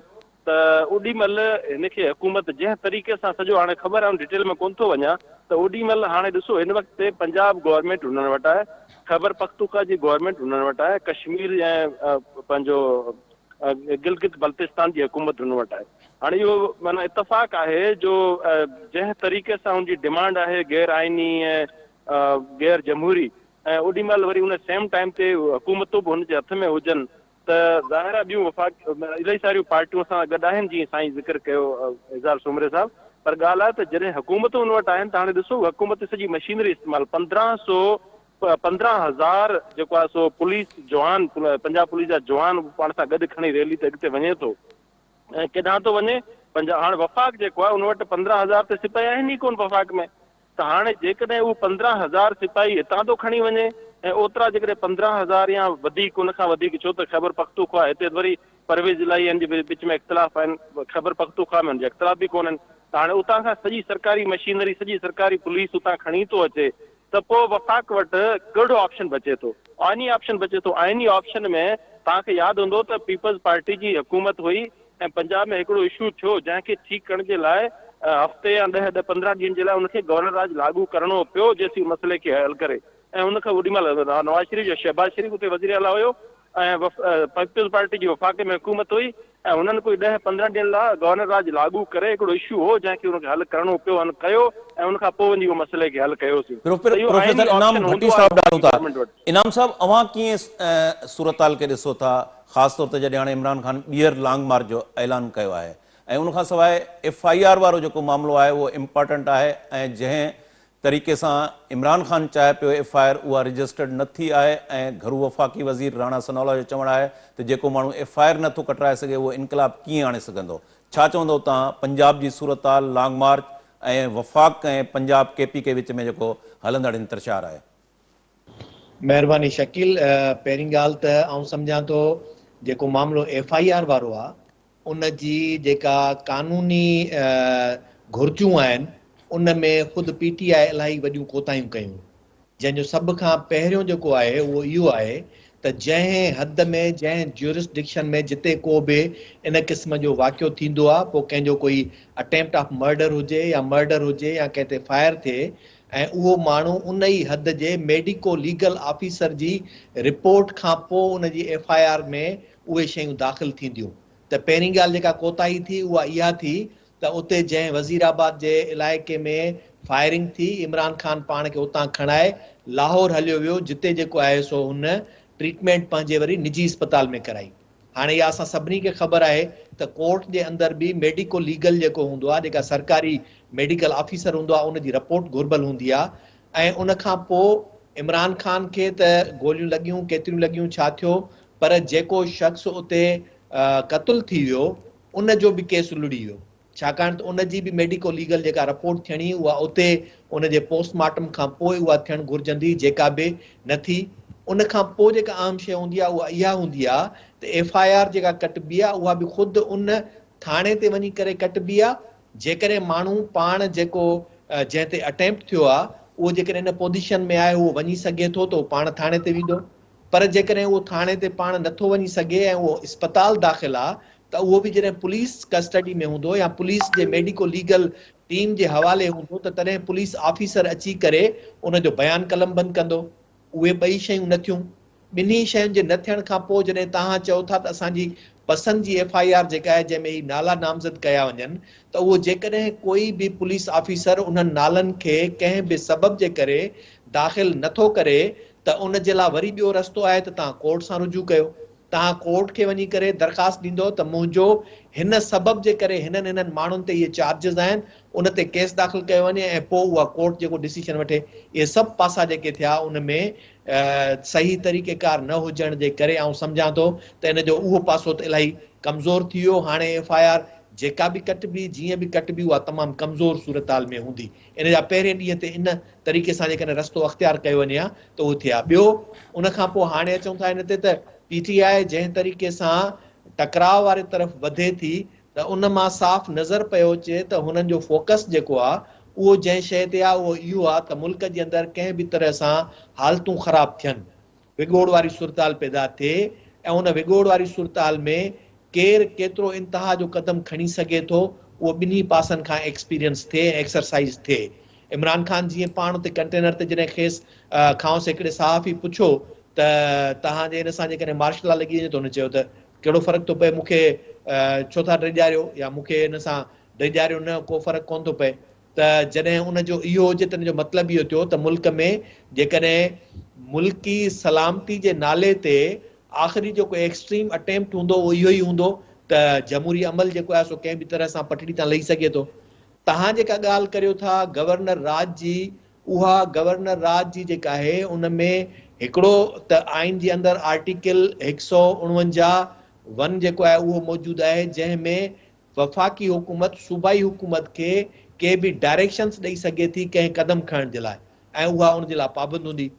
ته اوڏي مهل هن کي حڪومت جنهن طريقي سان سڄو هاڻي خبر آهي ڊيٽيل ۾ ڪونه ٿو وڃان ته اوڏي مهل هاڻي ڏسو هن وقت تي پنجاب گورنمينٽ هنن وٽ آهي خيبر پختونخوا جي گورنمينٽ هنن وٽ آهي ڪشمير ۽ پنهنجو گلگت بلتستان جي حڪومت هن وٽ آهي. هاڻي اهو معنيٰ اتفاق آهي جو جنهن طريقي سان هن جي ڊمانڊ آهي غير آئيني ۽ غير جمهوري ۽ اوڏي مهل وري ان سيم ٽائيم تي حڪومتون به هن جي هٿ ۾ هجن ته ظاهر آهي ٻيون وفاق الاهي ساريون پارٽيون اسان سان گڏ آهن جيئن سائين ذڪر ڪيو اظهار سومري صاحب پر ڳالهه آهي ته جڏهن حڪومتون هن وٽ آهن ته هاڻي ڏسو حڪومت سڄي مشينري استعمال 1500 15 هزار جيڪو آهي سو پوليس جوان پنجاب پوليس جا جوان پاڻ سان گڏ کڻي ريلي تي اڳتي وڃي ٿو ۽ ڪيڏانهن ٿو وڃي پنجاب هاڻ وفاق جيڪو آهي ان وٽ 15 هزار ته سپاهي آهن ئي ڪون وفاق ۾ ته هاڻي جيڪڏهن هو 15 هزار سپاهي هتان ٿو کڻي وڃي ۽ اوترا جيڪڏهن 15 هزار يا وڌيڪ ان کان وڌيڪ ڇو ته خيبر پختونخوا هتي وري پرويز الاهي جي وچ ۾ اختلاف آهن خيبر پختونخوا ۾ ان جا اختلاف به ڪونهن ته هاڻي اتان کان سڄي سرڪاري مشينري سڄي سرڪاري پوليس اتان کڻي ٿو اچي ته پوء وفاق وٽ ڪهڙو آپشن بچي ٿو؟ آئيني آپشن بچي ٿو. آئيني آپشن ۾ توهان کي ياد هوندو ته پيپلز پارٽي جي حڪومت هئي ۽ پنجاب ۾ هڪڙو اشو ٿيو جنهن کي ٺيڪ ڪرڻ جي لاء هفتي يا ڏهه ڏهه 15 ڏينهن جي لاء ان کي گورنر راڄ لاڳو ڪرڻو پيو جيسين مسئلي کي حل ڪري ۽ ان کان اوڏي مهل نواز شريف يا شهباز شريف اتي وزير اعليٰ هيو ۽ پيپلز پارٽي جي وفاق ۾ حڪومت هئي ۽ هنن ڪوئي ڏهه 15 ڏينهن لاء گورنر راڄ لاڳو ڪري هڪڙو اشو هو جنهن کي ان کي حل ڪرڻو پيو هن ڪيو ۽ ان کان پوء وڃي اهو مسئلي کي حل ڪيوسين ته اهو پروفيسر آئيني انعام آپشن ڀٽي هوندو آهي صاحب ڏاڍو وفاقي ٿا گورنمينٽ وٽ. انعام صاحب اوهان ڪيئن صورتحال کي ڏسو ٿا خاص طور تي جڏهن هاڻي عمران خان ٻيهر لانگ مارچ جو اعلان ڪيو آهي ۽ ان کان سواء ايف I R وارو جيڪو معاملو آهي اهو امپارٽنٽ آهي ۽ جنهن طريقي سان عمران خان چاهي پيو ايف I R اها رجسٽرڊ نه ٿي آهي ۽ گهرو وفاقي وزير راڻا ثناء الله جو چوڻ آهي ته جيڪو ماڻهو ايف I R نه ٿو ڪٽرائي سگهي اهو انقلاب ڪيئن آڻي سگهندو؟ ڇا چوندؤ توهان پنجاب جي صورتحال، لانگ مارچ ۽ وفاق ۽ پنجاب ڪي پي ڪي وچ ۾ جيڪو هلندڙ انتشار آهي؟ مهرباني شڪيل، پهرين ڳالهه ته آئون سمجهان ٿو جيڪو معاملو ايف I R وارو آهي ان جي جيڪا قانوني گهرجون آهن ان ۾ خود پي ٽي آء الاهي وڏيون ڪوتاهيون ڪيون جنهن جو سڀ کان پهريون جيڪو آهي اهو اهو آهي ته جنهن حد ۾ جنهن جيورسڊڪشن ۾ جتي ڪو به ان قسم جو واقعو ٿيندو آهي پوء ڪنهن جو ڪوئي اٽيمپٽ آف مرڊر هجي يا مرڊر هجي يا ڪنهن تي فائر ٿئي ۽ اهو ماڻهو ان ئي حد جي ميڊيڪو ليگل آفيسر جي رپورٽ کان پوء ان جي ايف I R ۾ اهي شيون داخل ٿينديون ته پهرين ڳالهه جيڪا ڪوتاهي ٿي اها اها ٿي ته اتي جنهن وزير آباد جي علائقي ۾ فائرنگ ٿي عمران خان پاڻ کي اتان کڻائي لاهور هليو ويو جتي جيڪو آهي سو هن ٽريٽمينٽ پنهنجي وري نجي اسپتال ۾ ڪرائي هاڻي اها اسان سڀني کي خبر آهي ته ڪورٽ جي اندر به ميڊيڪو ليگل جيڪو هوندو آهي جيڪا سرڪاري ميڊيڪل آفيسر هوندو آهي ان جي رپورٽ گهربل هوندي آهي ۽ ان کان پوء عمران خان کي ته گوليون لڳيون، ڪيتريون لڳيون، ڇا ٿيو، پر جيڪو شخص اتي قتل ٿي ويو، ان جو به ڪيس لڙي ويو، ڇاڪاڻ ته ان جي به ميڊيڪو ليگل جيڪا رپورٽ ٿيڻي اها اتي ان جي پوسٽ مارٽم کان پوء اها ٿيڻ گهرجندي، جيڪا به نه ٿي. ان کان پوء جيڪا اهم شيء هوندي آهي اها اها هوندي آهي ته ايف I R جيڪا ڪٽبي آهي اها به خود ان ٿاڻي تي وڃي ڪري ڪٽبي آهي، جيڪڏهن ماڻهو پاڻ جيڪو جنهن تي اٽيمپٽ ٿيو آهي اهو جيڪڏهن ان پوزيشن ۾ آهي اهو وڃي سگهي ٿو ته اهو پاڻ ٿاڻي تي ويندو پر جيڪڏهن اهو ٿاڻي تي پاڻ نٿو وڃي سگهي ۽ اهو اسپتال داخل آهي ته اهو به جڏهن پوليس ڪسٽڊي ۾ هوندو يا پوليس جي ميڊيڪو ليگل ٽيم جي حوالي هوندو ته تڏهن پوليس آفيسر اچي ڪري ان جو بيان قلمبند ڪندو. اهي ٻئي شيون نه ٿيون. ٻنهي شين جي نه ٿيڻ کان پوء جڏهن توهان چئو ٿا ته اسان جي پسند جي ايف I R جيڪا آهي جنهن ۾ هي نالا نامزد ڪيا وڃن ته اهو جيڪڏهن ڪوئي به پوليس آفيسر انهن نالن کي ڪنهن به سبب جي ڪري داخل نه ٿو ڪري ته ان جي لاء وري ٻيو رستو آهي ته توهان ڪورٽ سان رجوع ڪيو. توهان ڪورٽ کي وڃي ڪري درخواست ڏيندؤ ته منهنجو هن سبب جي ڪري هنن هنن ماڻهن تي اهي چارجز آهن ان تي ڪيس داخل ڪيو وڃي ۽ پوء اها ڪورٽ جيڪو ڊسيشن وٺي اهي سڀ پاسا جيڪي ٿيا ان ۾ صحيح طريقيڪار نه هجڻ جي ڪري آئون سمجهان ٿو ته ان جو اهو پاسو ته الاهي ڪمزور ٿي ويو هاڻي ايف I R جيڪا به ڪٽبي جيئن به ڪٽبي اها تمام ڪمزور صورتحال ۾ هوندي ان جا پهرين ڏينهن تي ان طريقي سان جيڪڏهن رستو اختيار ڪيو وڃي ها ته اهو ٿئي ها. ٻيو ان کان پوء هاڻي اچون ٿا ان تي ته پي ٽي آء جنهن طريقي سان ٽڪراء واري طرف وڌي ٿي ته ان مان صاف نظر پيو اچي ته هنن جو فوڪس جيڪو آ اهو جنهن شيء تي آ اهو اهو آ ته ملڪ جي اندر ڪنهن به طرح سان حالتون خراب ٿين، وڳوڙ واري صورتحال پيدا ٿئي ۽ ان وڳوڙ واري صورتحال ۾ ڪير ڪيترو انتها جو قدم کڻي سگهي ٿو اهو ٻنهي پاسن کان ايڪسپيرينس ٿئي ۽ ايڪسرسائيز ٿئي. عمران خان جيئن پاڻ اتي ڪنٽينر تي جڏهن کيس کانئس هڪڙي صحافي پڇيو ته توهان جي ان سان جيڪڏهن مارشل لا لڳي وڃي ته هن چيو ته ڪهڙو فرق ٿو پئي مون کي ڇو ٿا ڊيڄاريو يا مون کي ان سان ڊيڄاريو نه ڪو فرق ڪونه ٿو پئي. ته جڏهن ان جو اهو هجي ته ان جو مطلب اهو ٿيو ته ملڪ ۾ جيڪڏهن ملڪي سلامتي جي نالي تي آخري جيڪو ايڪسٽريم اٽيمپٽ هوندو اهو اهو ئي هوندو ته جمهوري عمل جيڪو آهي سو ڪنهن به طرح سان پٽڙي تان لهي سگهي ٿو. توهان جيڪا ڳالهه ڪريو ٿا گورنر راڄ جي اها گورنر راڄ جي جيڪا آهي ان ۾ هڪڙو ته آئين جي اندر آرٽيڪل 149 ون جيڪو آهي اهو موجود آهي جنهن ۾ وفاقي حڪومت صوبائي حڪومت کي ڪي به ڊائريڪشنز ڏئي سگهي ٿي ڪنهن قدم کڻڻ جي لاء ۽ اها ان جي لاء پابند هوندي.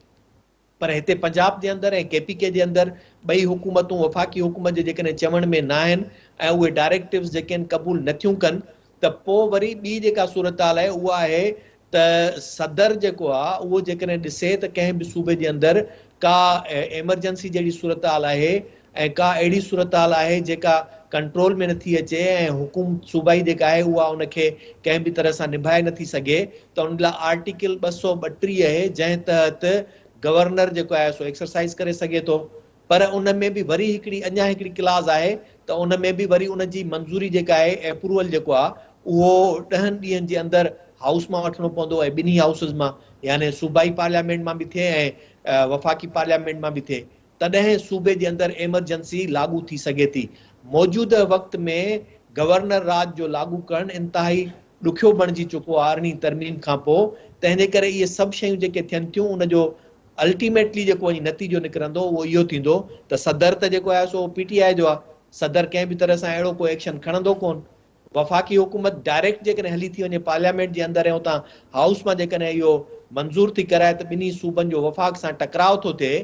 پر هتي پنجاب جي اندر ۽ ڪي پي ڪي جي اندر ٻئي حڪومتون وفاقي حڪومت جي جيڪڏهن چوڻ ۾ ناهن ۽ اهي ڊائريڪٽوز جيڪي آهن قبول نٿيون ڪن ته پوء وري ٻي جيڪا صورتحال آهي اها آهي ته صدر جيڪو آ اهو جيڪڏهن ڏسي ته ڪنهن به صوبي جي اندر ڪا ايمرجنسي جهڙي صورتحال آهي ۽ ڪا اهڙي صورتحال آهي جيڪا ڪنٽرول ۾ نٿي اچي ۽ حڪومت صوبائي جيڪا آهي اها ان کي ڪنهن به طرح سان نڀائي نٿي سگهي ته ان لاء آرٽيڪل 232 آهي جنهن تحت گورنر جيڪو آهي سو ايڪسرسائيز ڪري سگهي ٿو پر ان ۾ به وري هڪڙي اڃا هڪڙي ڪلاز آهي ته ان ۾ به وري ان جي منظوري جيڪا آهي اپروول جيڪو آهي اهو ڏهن ڏينهن جي اندر هائوس مان وٺڻو پوندو ۽ ٻنهي هائوسز مان يعني صوبائي پارليامينٽ مان به ٿئي ۽ وفاقي پارليامينٽ مان به ٿئي تڏهن صوبي جي اندر ايمرجنسي لاڳو ٿي سگهي ٿي. موجوده وقت ۾ گورنر راڄ جو لاڳو ڪرڻ انتهائي ڏکيو بڻجي چڪو آهي ارڙهين ترميم کانپوء تنهن جي ڪري اهي سڀ شيون جيڪي ٿين ٿيون ان جو الٽيميٽلي جيڪو وڃي نتيجو نڪرندو اهو اهو ٿيندو ته صدر ته جيڪو آهي سو پي ٽي آء جو آهي صدر ڪنهن به طرح سان اهڙو ڪو ايڪشن کڻندو ڪون وفاقي حڪومت ڊائريڪٽ جيڪڏهن هلي ٿي وڃي پارليامينٽ جي اندر ۽ اتان هائوس مان جيڪڏهن اهو منظور ٿي ڪرائي ته ٻنهي صوبن جو وفاق سان ٽڪراء ٿو ٿئي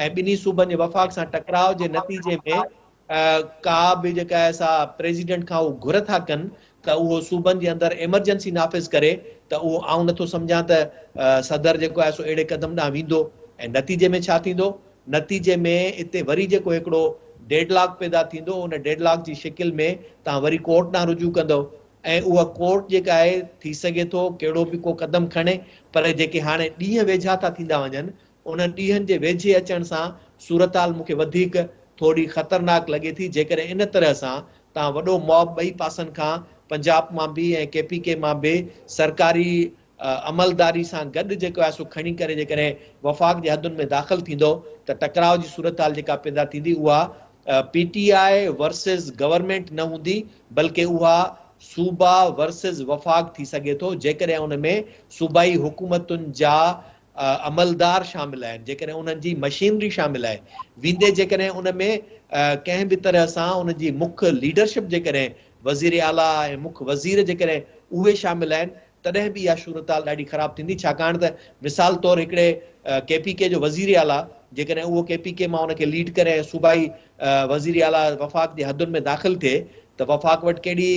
۽ ٻنهي صوبن جي وفاق سان ٽڪراء جي نتيجي ۾ ڪا به جيڪا آهي سا پريزيڊنٽ کان هو گهر ٿا ڪن ته اهو صوبن جي اندر ايمرجنسي نافذ ڪري ته اهو آئون نٿو سمجهان ته صدر جيڪو آهي سو اهڙي قدم ڏانهن ويندو ۽ نتيجي ۾ ڇا ٿيندو؟ نتيجي ۾ اتي وري جيڪو هڪڙو ڊيڊ لاڪ پيدا ٿيندو ان ڊيڊ لاڪ جي شڪل ۾ توهان وري ڪورٽ ڏانهن رجوع ڪندؤ ۽ اها ڪورٽ جيڪا آهي ٿي سگهي ٿو ڪهڙو به ڪو قدم کڻي پر جيڪي هاڻي ڏينهن ويجها ٿا ٿيندا وڃن انهن ڏينهن جي ويجهي اچڻ سان صورتحال مون کي وڌيڪ ٿوري خطرناڪ لڳي ٿي، جيڪڏهن ان طرح سان توهان وڏو موب ٻئي پاسن کان پنجاب مان به ۽ ڪي پي ڪي مان به سرڪاري عملداري سان گڏ جيڪو آهي سو کڻي ڪري جيڪڏهن وفاق جي حدن ۾ داخل ٿيندو ته ٽڪراء جي صورتحال جيڪا پيدا ٿيندي اها P T I versus government نه هوندي بلڪه اها صوبا ورسز وفاق ٿي سگهي ٿو جيڪڏهن ان ۾ صوبائي حڪومتن جا عملدار شامل آهن، جيڪڏهن انهن جي مشينري شامل آهي، ويندي جيڪڏهن ان ۾ ڪنهن به طرح سان ان جي مک ليڊرشپ جيڪڏهن وزير اعليٰ ۽ مک وزير جيڪڏهن اهي شامل آهن تڏهن به اها صورتحال ڏاڍي خراب ٿيندي ڇاڪاڻ ته مثال طور هڪڙي ڪي پي ڪي جو وزير اعليٰ جيڪڏهن اهو ڪي پي ڪي مان ان کي ليڊ ڪري ۽ صوبائي وزير اعليٰ وفاق جي حدن ۾ داخل ٿئي ته وفاق وٽ ڪهڙي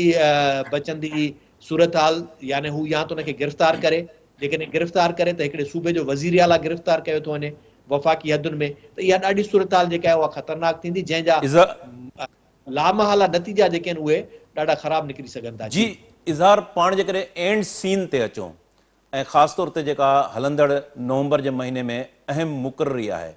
بچندي صورتحال يعني هو يا ته ان کي گرفتار ڪري جيڪڏهن گرفتار ڪري ته هڪڙي صوبي جو وزير اعليٰ گرفتار ڪيو ٿو وڃي وفاقي حدن ۾ ته اها ڏاڍي صورتحال جيڪا آهي اها خطرناڪ ٿيندي جنهن جا لامحاله نتيجا جيڪي آهن اهي ڏاڍا خراب نڪري سگهن ٿا. جي اظهار پاڻ جيڪڏهن اينڊ سين تي اچون ۽ خاص طور تي جيڪا هلندڙ نومبر جي مهيني ۾ اهم مقرري آهي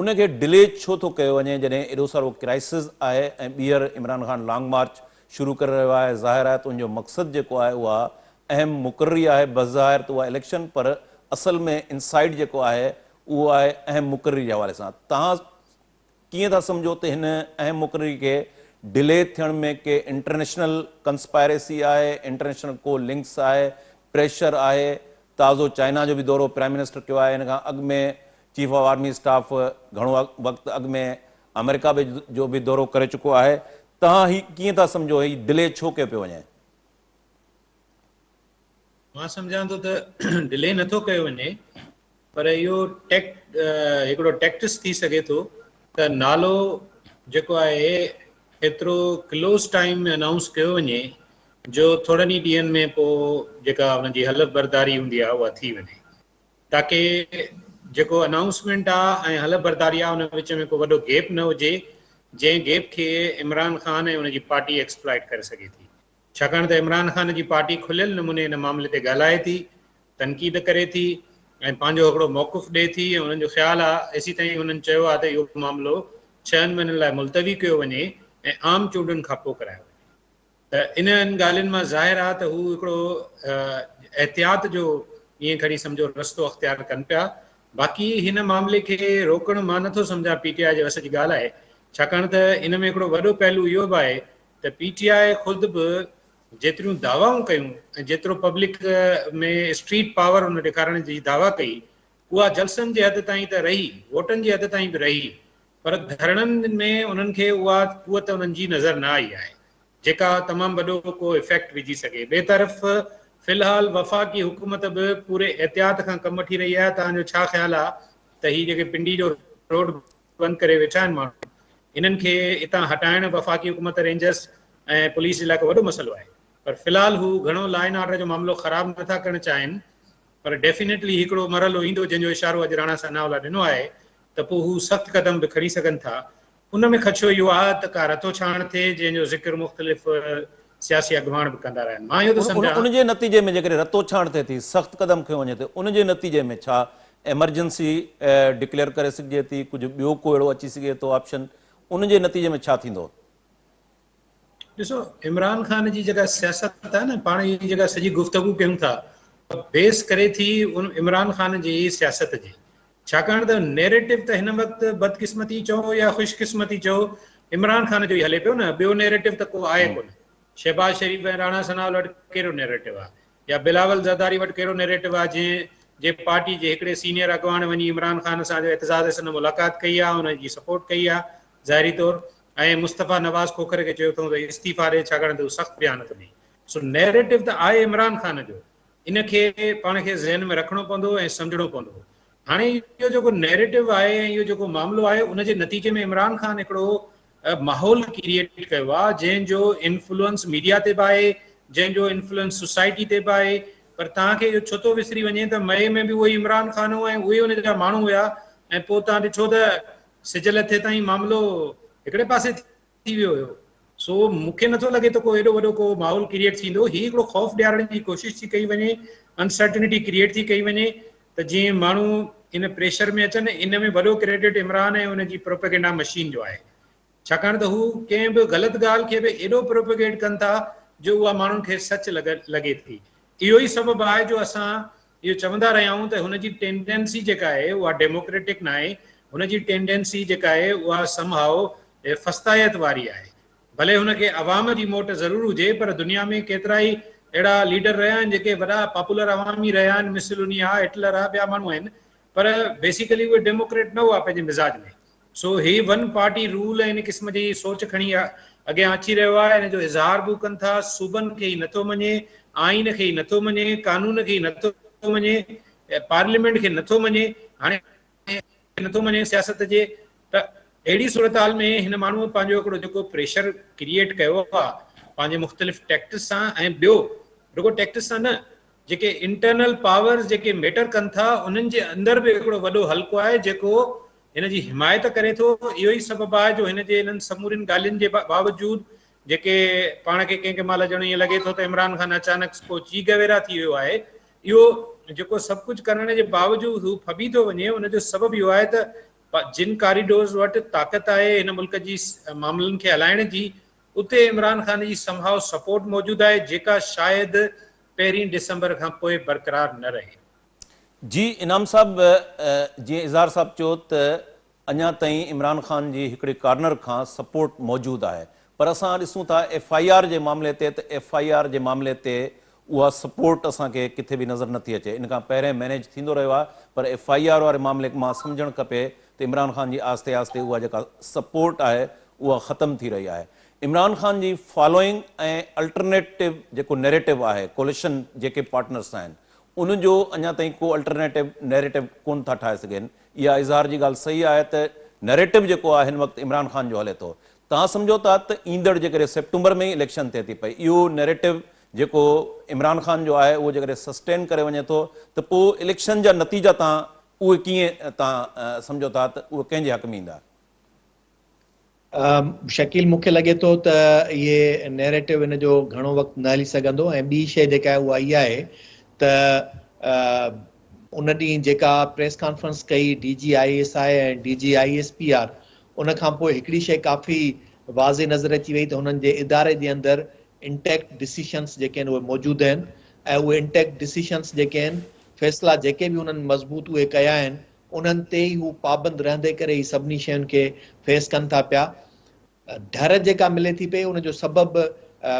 ان کي ڊلي ڇو ٿو ڪيو وڃي جڏهن ايڏو سارو ڪرائسز آهي ۽ ٻيهر عمران خان لانگ مارچ شروع ڪري رهيو آهي ظاهر آهي ته ان جو مقصد جيڪو آهي اها اهم مقرري آهي بظاهر ته اها اليڪشن پر اصل ۾ انسائيڊ جيڪو آهي اهو آهي اهم مقرري جي حوالي سان توهان ڪيئن ٿا سمجهو ته هن اهم مقرري کي ڊلي ٿيڻ ۾ ڪي انٽرنيشنل ڪنسپائريسي آهي انٽرنيشنل ڪو لنڪس آهي پريشر آهي تازو چائنا جو به دورو پرائم منسٽر ڪيو آهي ان کان اڳ ۾ چيف آف آرمي اسٽاف گهڻو وقت اڳ ۾ آمريڪا به جو به دورو ڪري چڪو آهي توهان هي ڪيئن ٿا سمجهو هي ڊلي ڇو ڪيو پيو وڃي؟ مان سمجهان ٿو ته ڊلي نٿو ڪيو وڃي پر اهو ٽيڪ هڪڙو ٽيڪٽس ٿي سگهي ٿو ته نالو جيڪو آهي ايترو ڪلوز ٽائيم ۾ انائونس ڪيو وڃي جو ٿورن ئي ڏينهن ۾ پوء جيڪا ان جي حلف برداري هوندي آهي اها ٿي وڃي تاڪه جيڪو انائونسمينٽ آ ۽ حلف برداري آ ان وچ ۾ ڪو وڏو گيپ نه هجي جنهن گيپ کي عمران خان ۽ ان جي پارٽي ايڪسپلائٽ ڪري سگهي ٿي. ڇاڪاڻ ته عمران خان جي پارٽي کليل نموني ان معاملي تي ڳالهائي ٿي، تنقيد ڪري ٿي ۽ پنهنجو هڪڙو موقف ڏئي ٿي ۽ انهن جو خيال آهي ايسيتائين انهن چيو آهي ته اهو معاملو ڇهن مهينن لاء ملتوي ڪيو وڃي ۽ عام چونڊن کان پوء ڪرايو وڃي ته انهن ڳالهين مان ظاهر آهي ته هو هڪڙو احتياط جو ائين کڻي سمجهو رستو اختيار ڪن پيا. باقي هن معاملي کي روڪڻ مان نٿو سمجهان پي ٽي آء جي وس جي ڳالهه آهي ڇاڪاڻ ته ان ۾ هڪڙو وڏو پهلو اهو به آهي ته پي ٽي آء خود به جيتريون دعوائون ڪيون ۽ جيترو پبلڪ ۾ اسٽريٽ پاور ان ڏيکارڻ جي دعويٰ ڪئي اها جلسن جي حد تائين ته رهي، ووٽن جي حد تائين به رهي پر ڌرڻن ۾ انهن کي اها قوت انهن جي نظر نه آئي آهي جيڪا تمام وڏو ڪو افيڪٽ وجهي سگهي. ٻئي طرف في الحال وفاقي حڪومت به پوري احتياط کان ڪم وٺي رهي آهي. توهان جو ڇا خيال آهي ته هي جيڪي پنڊي جو روڊ بند ڪري ويٺا آهن ماڻهو انهن کي اتان هٽائڻ وفاقي حڪومت رينجرس ۽ پوليس جي لاء ڪو وڏو مسئلو آهي پر في الحال هو گهڻو لا اينڊ آرڊر جو معاملو خراب نٿا ڪرڻ چاهين پر ڊيفينيٽلي هڪڙو مرحلو ايندو جنهن جو اشارو اڄ راڻا ثناء الله ڏنو آهي ته پوء هو سخت قدم به کڻي سگهن ٿا. ان ۾ خدشو اهو آهي ته ڪا رتوڇاڻ ٿئي جنهن جو ذڪر مختلف سياسي اڳواڻ به ڪندا رهيا آهن. مان اهو ٿو سمجهان. ان جي نتيجي ۾ جيڪڏهن رتوڇاڻ ٿئي ٿي، سخت قدم کنيو وڃي ٿو، ان جي نتيجي ۾ ڇا ايمرجنسي ڊڪليئر ڪري سگهجي ٿي، ڪجهه ٻيو ڪو اهڙو اچي سگهي ٿو آپشن، ان جي نتيجي ۾ ڇا ٿيندو؟ ڏسو عمران خان جي جيڪا سياست آهي نه پاڻ هي جيڪا سڄي گفتگو ڪيون ٿا بيس ڪري ٿي ان عمران خان جي سياست جي ڇاڪاڻ ته نيريٽو ته هن وقت بدقسمتي چئو يا خوش قسمتي چئو عمران خان جو ئي هلي پيو نه ٻيو نيريٽو ته ڪو آهي ڪونه شهباز شريف ۽ راڻا ثناء وٽ ڪهڙو نيريٽو آهي يا بلاول زرداري وٽ ڪهڙو نيريٽو آهي جنهن جي پارٽي جي هڪڙي سينيئر اڳواڻ وڃي عمران خان سان جو اعتزاز حسن ملاقات ڪئي آهي ان جي سپورٽ ڪئي آهي ظاهري طور ۽ مصطفيٰ نواز کوکر کي چيو اٿئون ته استعيفيٰ ڏي ڇاڪاڻ ته هو سخت بيان ٿو ڏئي. سو نيريٽو ته آهي عمران خان جو ان کي پاڻ کي ذهن ۾ رکڻو پوندو ۽ سمجهڻو پوندو. هاڻي اهو جيڪو نيريٽو آهي ۽ اهو جيڪو معاملو آهي ان جي نتيجي ۾ عمران خان هڪڙو ماحول ڪريئيٽ ڪيو آهي جنهن جو انفلوئنس ميڊيا تي به آهي جنهن جو انفلوئنس سوسائٽي تي به آهي پر توهان کي اهو ڇو ٿو وسري وڃي ته مئي ۾ به اهو ئي عمران خان هو ۽ اهي ان جا ماڻهو هيا ۽ پوء توهان ڏٺو ته سج لٿي تائين معاملو هڪڙي پاسي ٿي ويو هيو سو مون کي نٿو لڳي ته ڪو ايڏو وڏو ڪو ماحول ڪريئيٽ ٿيندو. هي هڪڙو خوف ڏيارڻ جي ڪوشش ٿي ڪئي وڃي، انسرٽنٽي ڪريئيٽ ٿي ڪئي وڃي ته جيئن ماڻهو ان پريشر ۾ اچن. ان ۾ وڏو ڪريڊٽ عمران ۽ ان جي پروپيگنڊا مشين جو آهي ڇاڪاڻ ته هو ڪنهن به غلط ڳالهه کي به ايڏو پروپيگيٽ ڪن ٿا جو اها ماڻهن کي سچ لڳي ٿي. اهو ئي سبب آهي جو اسان اهو چوندا رهيا آهيون ته هن جي ٽينڊنسي جيڪا آهي اها ڊيموڪريٽڪ ناهي، هن جي ٽينڊنسي جيڪا آهي اها سم هائو فسطائيت واري آهي. ڀلي هن کي عوام جي موٽ ضرور هجي پر دنيا ۾ ڪيترائي اهڙا ليڊر رهيا آهن جيڪي وڏا پاپولر عوامي رهيا آهن، مسوليني آ، هٽلر آ، ٻيا ماڻهو آهن پر بيسيڪلي اهي ڊيموڪريٽ نه هئا پنهنجي مزاج ۾. سو هي ون پارٽي رول ۽ ان قسم جي سوچ کڻي اڳيان اچي رهيو آهي، ان جو اظهار به ڪن ٿا، صوبن کي هي نٿو مڃي، آئين کي هي نٿو مڃي، قانون کي هي نٿو مڃي، پارليامينٽ کي نٿو مڃي، هاڻي نٿو مڃي سياست جي ته اهڙي صورتحال ۾ هن ماڻهو پنهنجو هڪڙو جيڪو پريشر ڪريئيٽ ڪيو آهي پنهنجي مختلف ٽيڪٽس سان ۽ ٻيو رڳو ٽيڪٽس سان نه جيڪي انٽرنل پاورز جيڪي ميٽر ڪن ٿا انهن جي اندر به هڪڙو وڏو حلقو آهي جيڪو هن جي حمايت ڪري ٿو اهو ئي سبب آهي جو هن جي انهن سمورين ڳالهين جي باوجود جيڪي پاڻ کي ڪنهن ڪنهن مهل ڄڻ ائين لڳي ٿو ته عمران خان اچانڪ ڪو چي گويرا ٿي ويو آهي اهو جيڪو سڀ ڪجهه ڪرڻ جي باوجود هو ڦٻي ٿو وڃي ان جو سبب اهو آهي ته جن ڪاريڊورز وٽ طاقت آهي هن ملڪ جي معاملن کي هلائڻ جي اتي عمران خان جي سم هائو سپورٽ موجود آهي جيڪا شايد پهرين ڊسمبر کان پوء برقرار نه رهي. جي انعام صاحب جيئن اظهار صاحب چيو ته اڃا تائين عمران خان جي هڪڙي ڪارنر کان سپورٽ موجود آهي پر اسان ڏسون ٿا ايف I R جي معاملي تي ته ايف I R جي معاملي تي اها سپورٽ اسان کي ڪٿي به نظر نٿي اچي ان کان پهرين مينيج ٿيندو رهيو آهي پر ايف I R واري معاملي مان سمجهڻ کپي ته عمران خان جي آهستي آهستي اها جيڪا سپورٽ آهي اها ختم ٿي رهي آهي. عمران خان جي فالوئنگ ۽ الٽرنيٽو جيڪو نيريٽو آهي ڪوليشن جيڪي پارٽنرس آهن ان جو اڃا تائين ڪو الٽرنيٽو نيريٽو ڪونه ٿا ٺاهي سگهن. اها اظهار جي ڳالهه صحيح آهي ته نيريٽو جيڪو آهي هن وقت عمران خان جو هلي ٿو. توهان سمجهو ٿا ته ايندڙ جيڪڏهن سيپٽمبر ۾ ئي اليڪشن ٿئي ٿي پئي اهو نيريٽو جيڪو عمران خان جو آهي اهو جيڪڏهن سسٽين ڪري وڃي ٿو ته پوء اليڪشن جا نتيجا توهان اهي ڪيئن توهان سمجهو ٿا ته اهي ڪنهن جي حق ۾ ايندا؟ شڪيل مون کي لڳي ٿو ته اهي نيريٽو ان جو گهڻو وقت نه هلي سگهندو ۽ ٻي شيء جيڪا آهي اها اها آهي ته ان ڏينهن جيڪا پريس ڪانفرنس ڪئي D G I S I ۽ D G I S P R ان کان پوء هڪڙي شيء ڪافي واضح نظر اچي وئي ته هنن جي اداري جي اندر انٽيڪٽ ڊسيشنس جيڪي آهن اهي موجود آهن ۽ اهي انٽيڪٽ ڊسيشنس جيڪي آهن فيصلا جيڪي به انهن مضبوط اهي ڪيا آهن انهن تي ئي هو پابند رهندي ڪري ئي سڀني شين کي فيس ڪن ٿا پيا. ڍر جيڪا ملي ٿي پئي ان جو سبب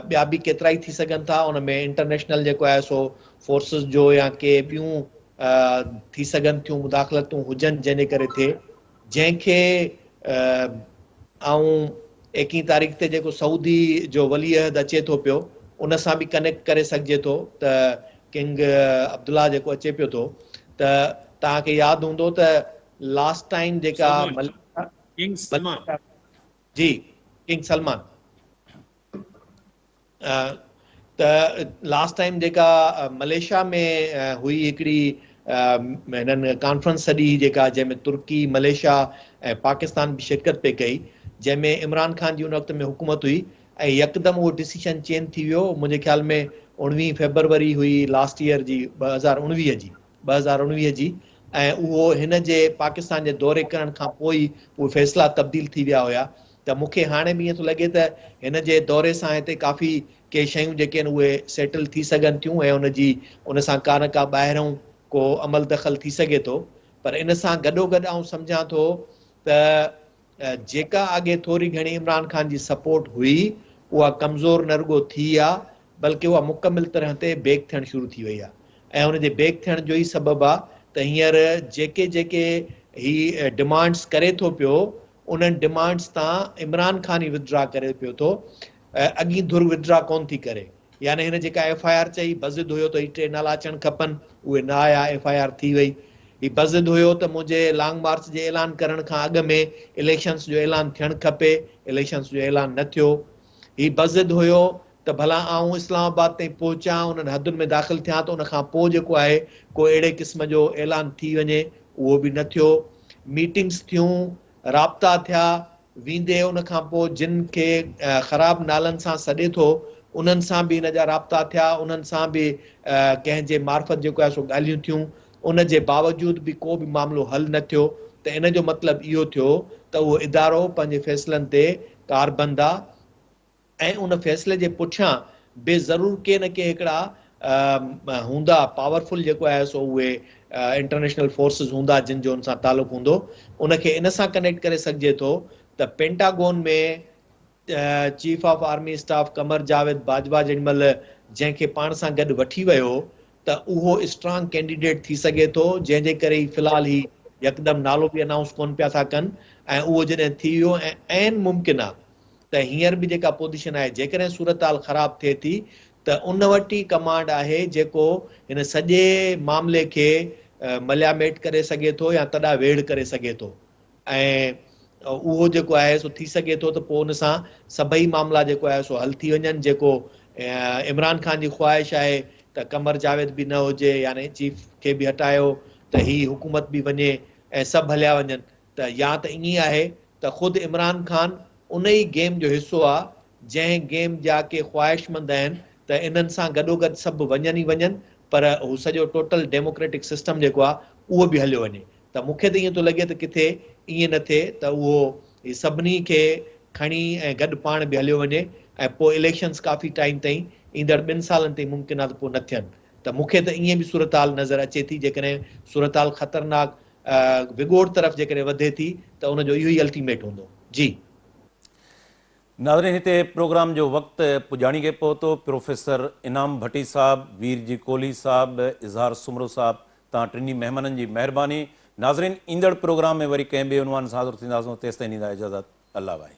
ٻيا به ڪيترائي ٿي سگهن ٿا ان ۾ انٽرنيشنل جيڪو آهي سو فورسز جو يا ڪي ٻيون ٿي سگهن ٿيون مداخلتون هجن جنهن جي ڪري ٿئي جنهن کي آئون ايڪيهين تاريخ تي جيڪو سعودي جو ولي عهد اچي ٿو پيو ان سان به ڪنيڪٽ ڪري سگهجي ٿو ته ڪنگ عبدالله جيڪو اچي پيو ٿو ته توهان کي ياد هوندو ته لاسٽ ٽائيم جيڪا ڪنگ سلمان جي ڪنگ سلمان ته لاسٽ ٽائيم جيڪا ملائيشيا ۾ هئي هڪڙي هنن ڪانفرنس سڏي هئي جيڪا جنهن ۾ ترڪي ملائيشيا ۽ پاڪستان به شرڪت پئي ڪئي جنهن ۾ عمران خان جي ان وقت ۾ حڪومت هئي ۽ يڪدم اهو ڊسيشن چينج ٿي ويو منهنجي خيال ۾ اڻويهين فيبروري هئي لاسٽ ايئر جي 2019 جي 2019 جي ۽ اهو هن جي پاڪستان جي دوري ڪرڻ کان پوء ئي اهي فيصلا تبديل ٿي ويا هيا ته مون کي هاڻي به ائين ٿو لڳي ته هن جي دوري سان هتي ڪافي ڪي شيون جيڪي آهن اهي سيٽل ٿي سگهن ٿيون ۽ ان جي ان سان ڪا نه ڪا ٻاهرئون ڪو عمل دخل ٿي سگهي ٿو پر ان سان گڏوگڏ آئون سمجهان ٿو ته جيڪا اڳي ٿوري گهڻي عمران خان جي سپورٽ هئي اها ڪمزور نه رڳو ٿي آ بلڪه اها مڪمل طرح تي بيڪ ٿيڻ شروع ٿي وئي آ ۽ ان جي بيڪ ٿيڻ جو ئي سبب آ ته هينئر جيڪي جيڪي هي ڊمانڊس ڪري ٿو پيو انهن ڊمانڊس تان عمران خان ئي ودڊرا ڪري پيو ٿو اڳين ڌر ودڊرا ڪون ٿي ڪري يعني هن جيڪا ايف I R چئي بضد هيو ته هي ٽي نالا اچڻ کپن اهي نه آيا ايف I R ٿي وئي هي بضد هيو ته منهنجي لانگ مارچ جي اعلان ڪرڻ کان اڳ ۾ اليڪشنس جو اعلان ٿيڻ کپي اليڪشنس جو اعلان نه ٿيو هي بضد هيو ته ڀلا آئون اسلام آباد تائين پهچان انهن حدن ۾ داخل ٿيان ته ان کان پوء جيڪو آهي ڪو اهڙي قسم جو اعلان ٿي وڃي اهو به نه ٿيو ميٽنگس ٿيون رابطا ٿيا، ويندي ان کان پوء جن کي خراب نالن سان سڏي ٿو انهن سان به هن جا رابطا ٿيا، انهن سان به ڪنهن جي معرفت جيڪو آهي سو ڳالهيون ٿيون، ان جي باوجود به ڪو به معاملو حل نه ٿيو ته ان جو مطلب اهو ٿيو ته اهو ادارو پنهنجي فيصلن تي ڪاربند آ. ۽ ان فيصلي جي پٺيان به ضرور ڪي نه ڪي هڪڙا هوندا پاورفل جيڪو آهي سو اهي انٽرنيشنل فورسز هوندا جن جو ان سان تعلق هوندو ان کي ان سان ڪنيڪٽ ڪري سگهجي ٿو ته Pentagon ۾ chief of army staff Qamar Javed Bajwa جيڏي مهل جنهن کي پاڻ سان گڏ وٺي ويو ته اهو اسٽرانگ ڪينڊيڊيٽ ٿي سگهي ٿو جنهن جي ڪري ئي في الحال هي يڪدم نالو به انائونس ڪون پيا ٿا ڪن ۽ اهو جڏهن ٿي ويو ۽ عين ممڪن آهي ته هينئر به جيڪا پوزيشن آهي جيڪڏهن صورتحال خراب ٿئي ٿي ته ان وٽ ئي ڪمانڊ آهي جيڪو هن سڄي معاملي کي ملياميٽ ڪري سگهي ٿو يا تڏا ويڙهه ڪري سگهي ٿو ۽ اهو جيڪو آهي سو ٿي سگهي ٿو ته پوء ان سان سڀئي معاملا جيڪو آهي سو حل ٿي وڃن جيڪو عمران خان جي خواهش آهي ته قمر جاويد به نه هجي يعني چيف کي به هٽايو ته هي حڪومت به وڃي ۽ سڀ هليا وڃن ته يا ته ائين آهي ته خود عمران خان ان ئي گيم جو حصو آ جنهن گيم جا ڪي خواهشمند آهن ته انهن سان گڏوگڏ سڀ وڃن ئي وڃن پر هو سڄو ٽوٽل ڊيموڪريٽڪ سسٽم جيڪو آ اهو به هليو وڃي ته مون کي ته ائين ٿو لڳي ته ڪٿي ائين نه ٿئي ته اهو هي سڀني کي کڻي ۽ گڏ پاڻ به هليو وڃي ۽ پوء اليڪشنز ڪافي ٽائيم تائين ايندڙ ٻن سالن تائين ممڪن آ ته پوء نه ٿين ته مون کي ته ائين به صورتحال نظر اچي ٿي جيڪڏهن صورتحال خطرناڪ وڳوڙ طرف جيڪڏهن وڌي ٿي ته ان جو اهو ئي الٽيميٽ هوندو. جي. ناظرين هتي پروگرام جو وقت پڄاڻي کي پهتو، پروفيسر انعام ڀٽي صاحب، وير جي ڪولهي صاحب، اظهار سومرو صاحب توهان ٽنهي مهمانن جي مهرباني. ناظرين ايندڙ پروگرام ۾ وري ڪنهن ٻئي عنوان سان حاضر ٿينداسون تيستائين ڏيندا اجازت الله واهي.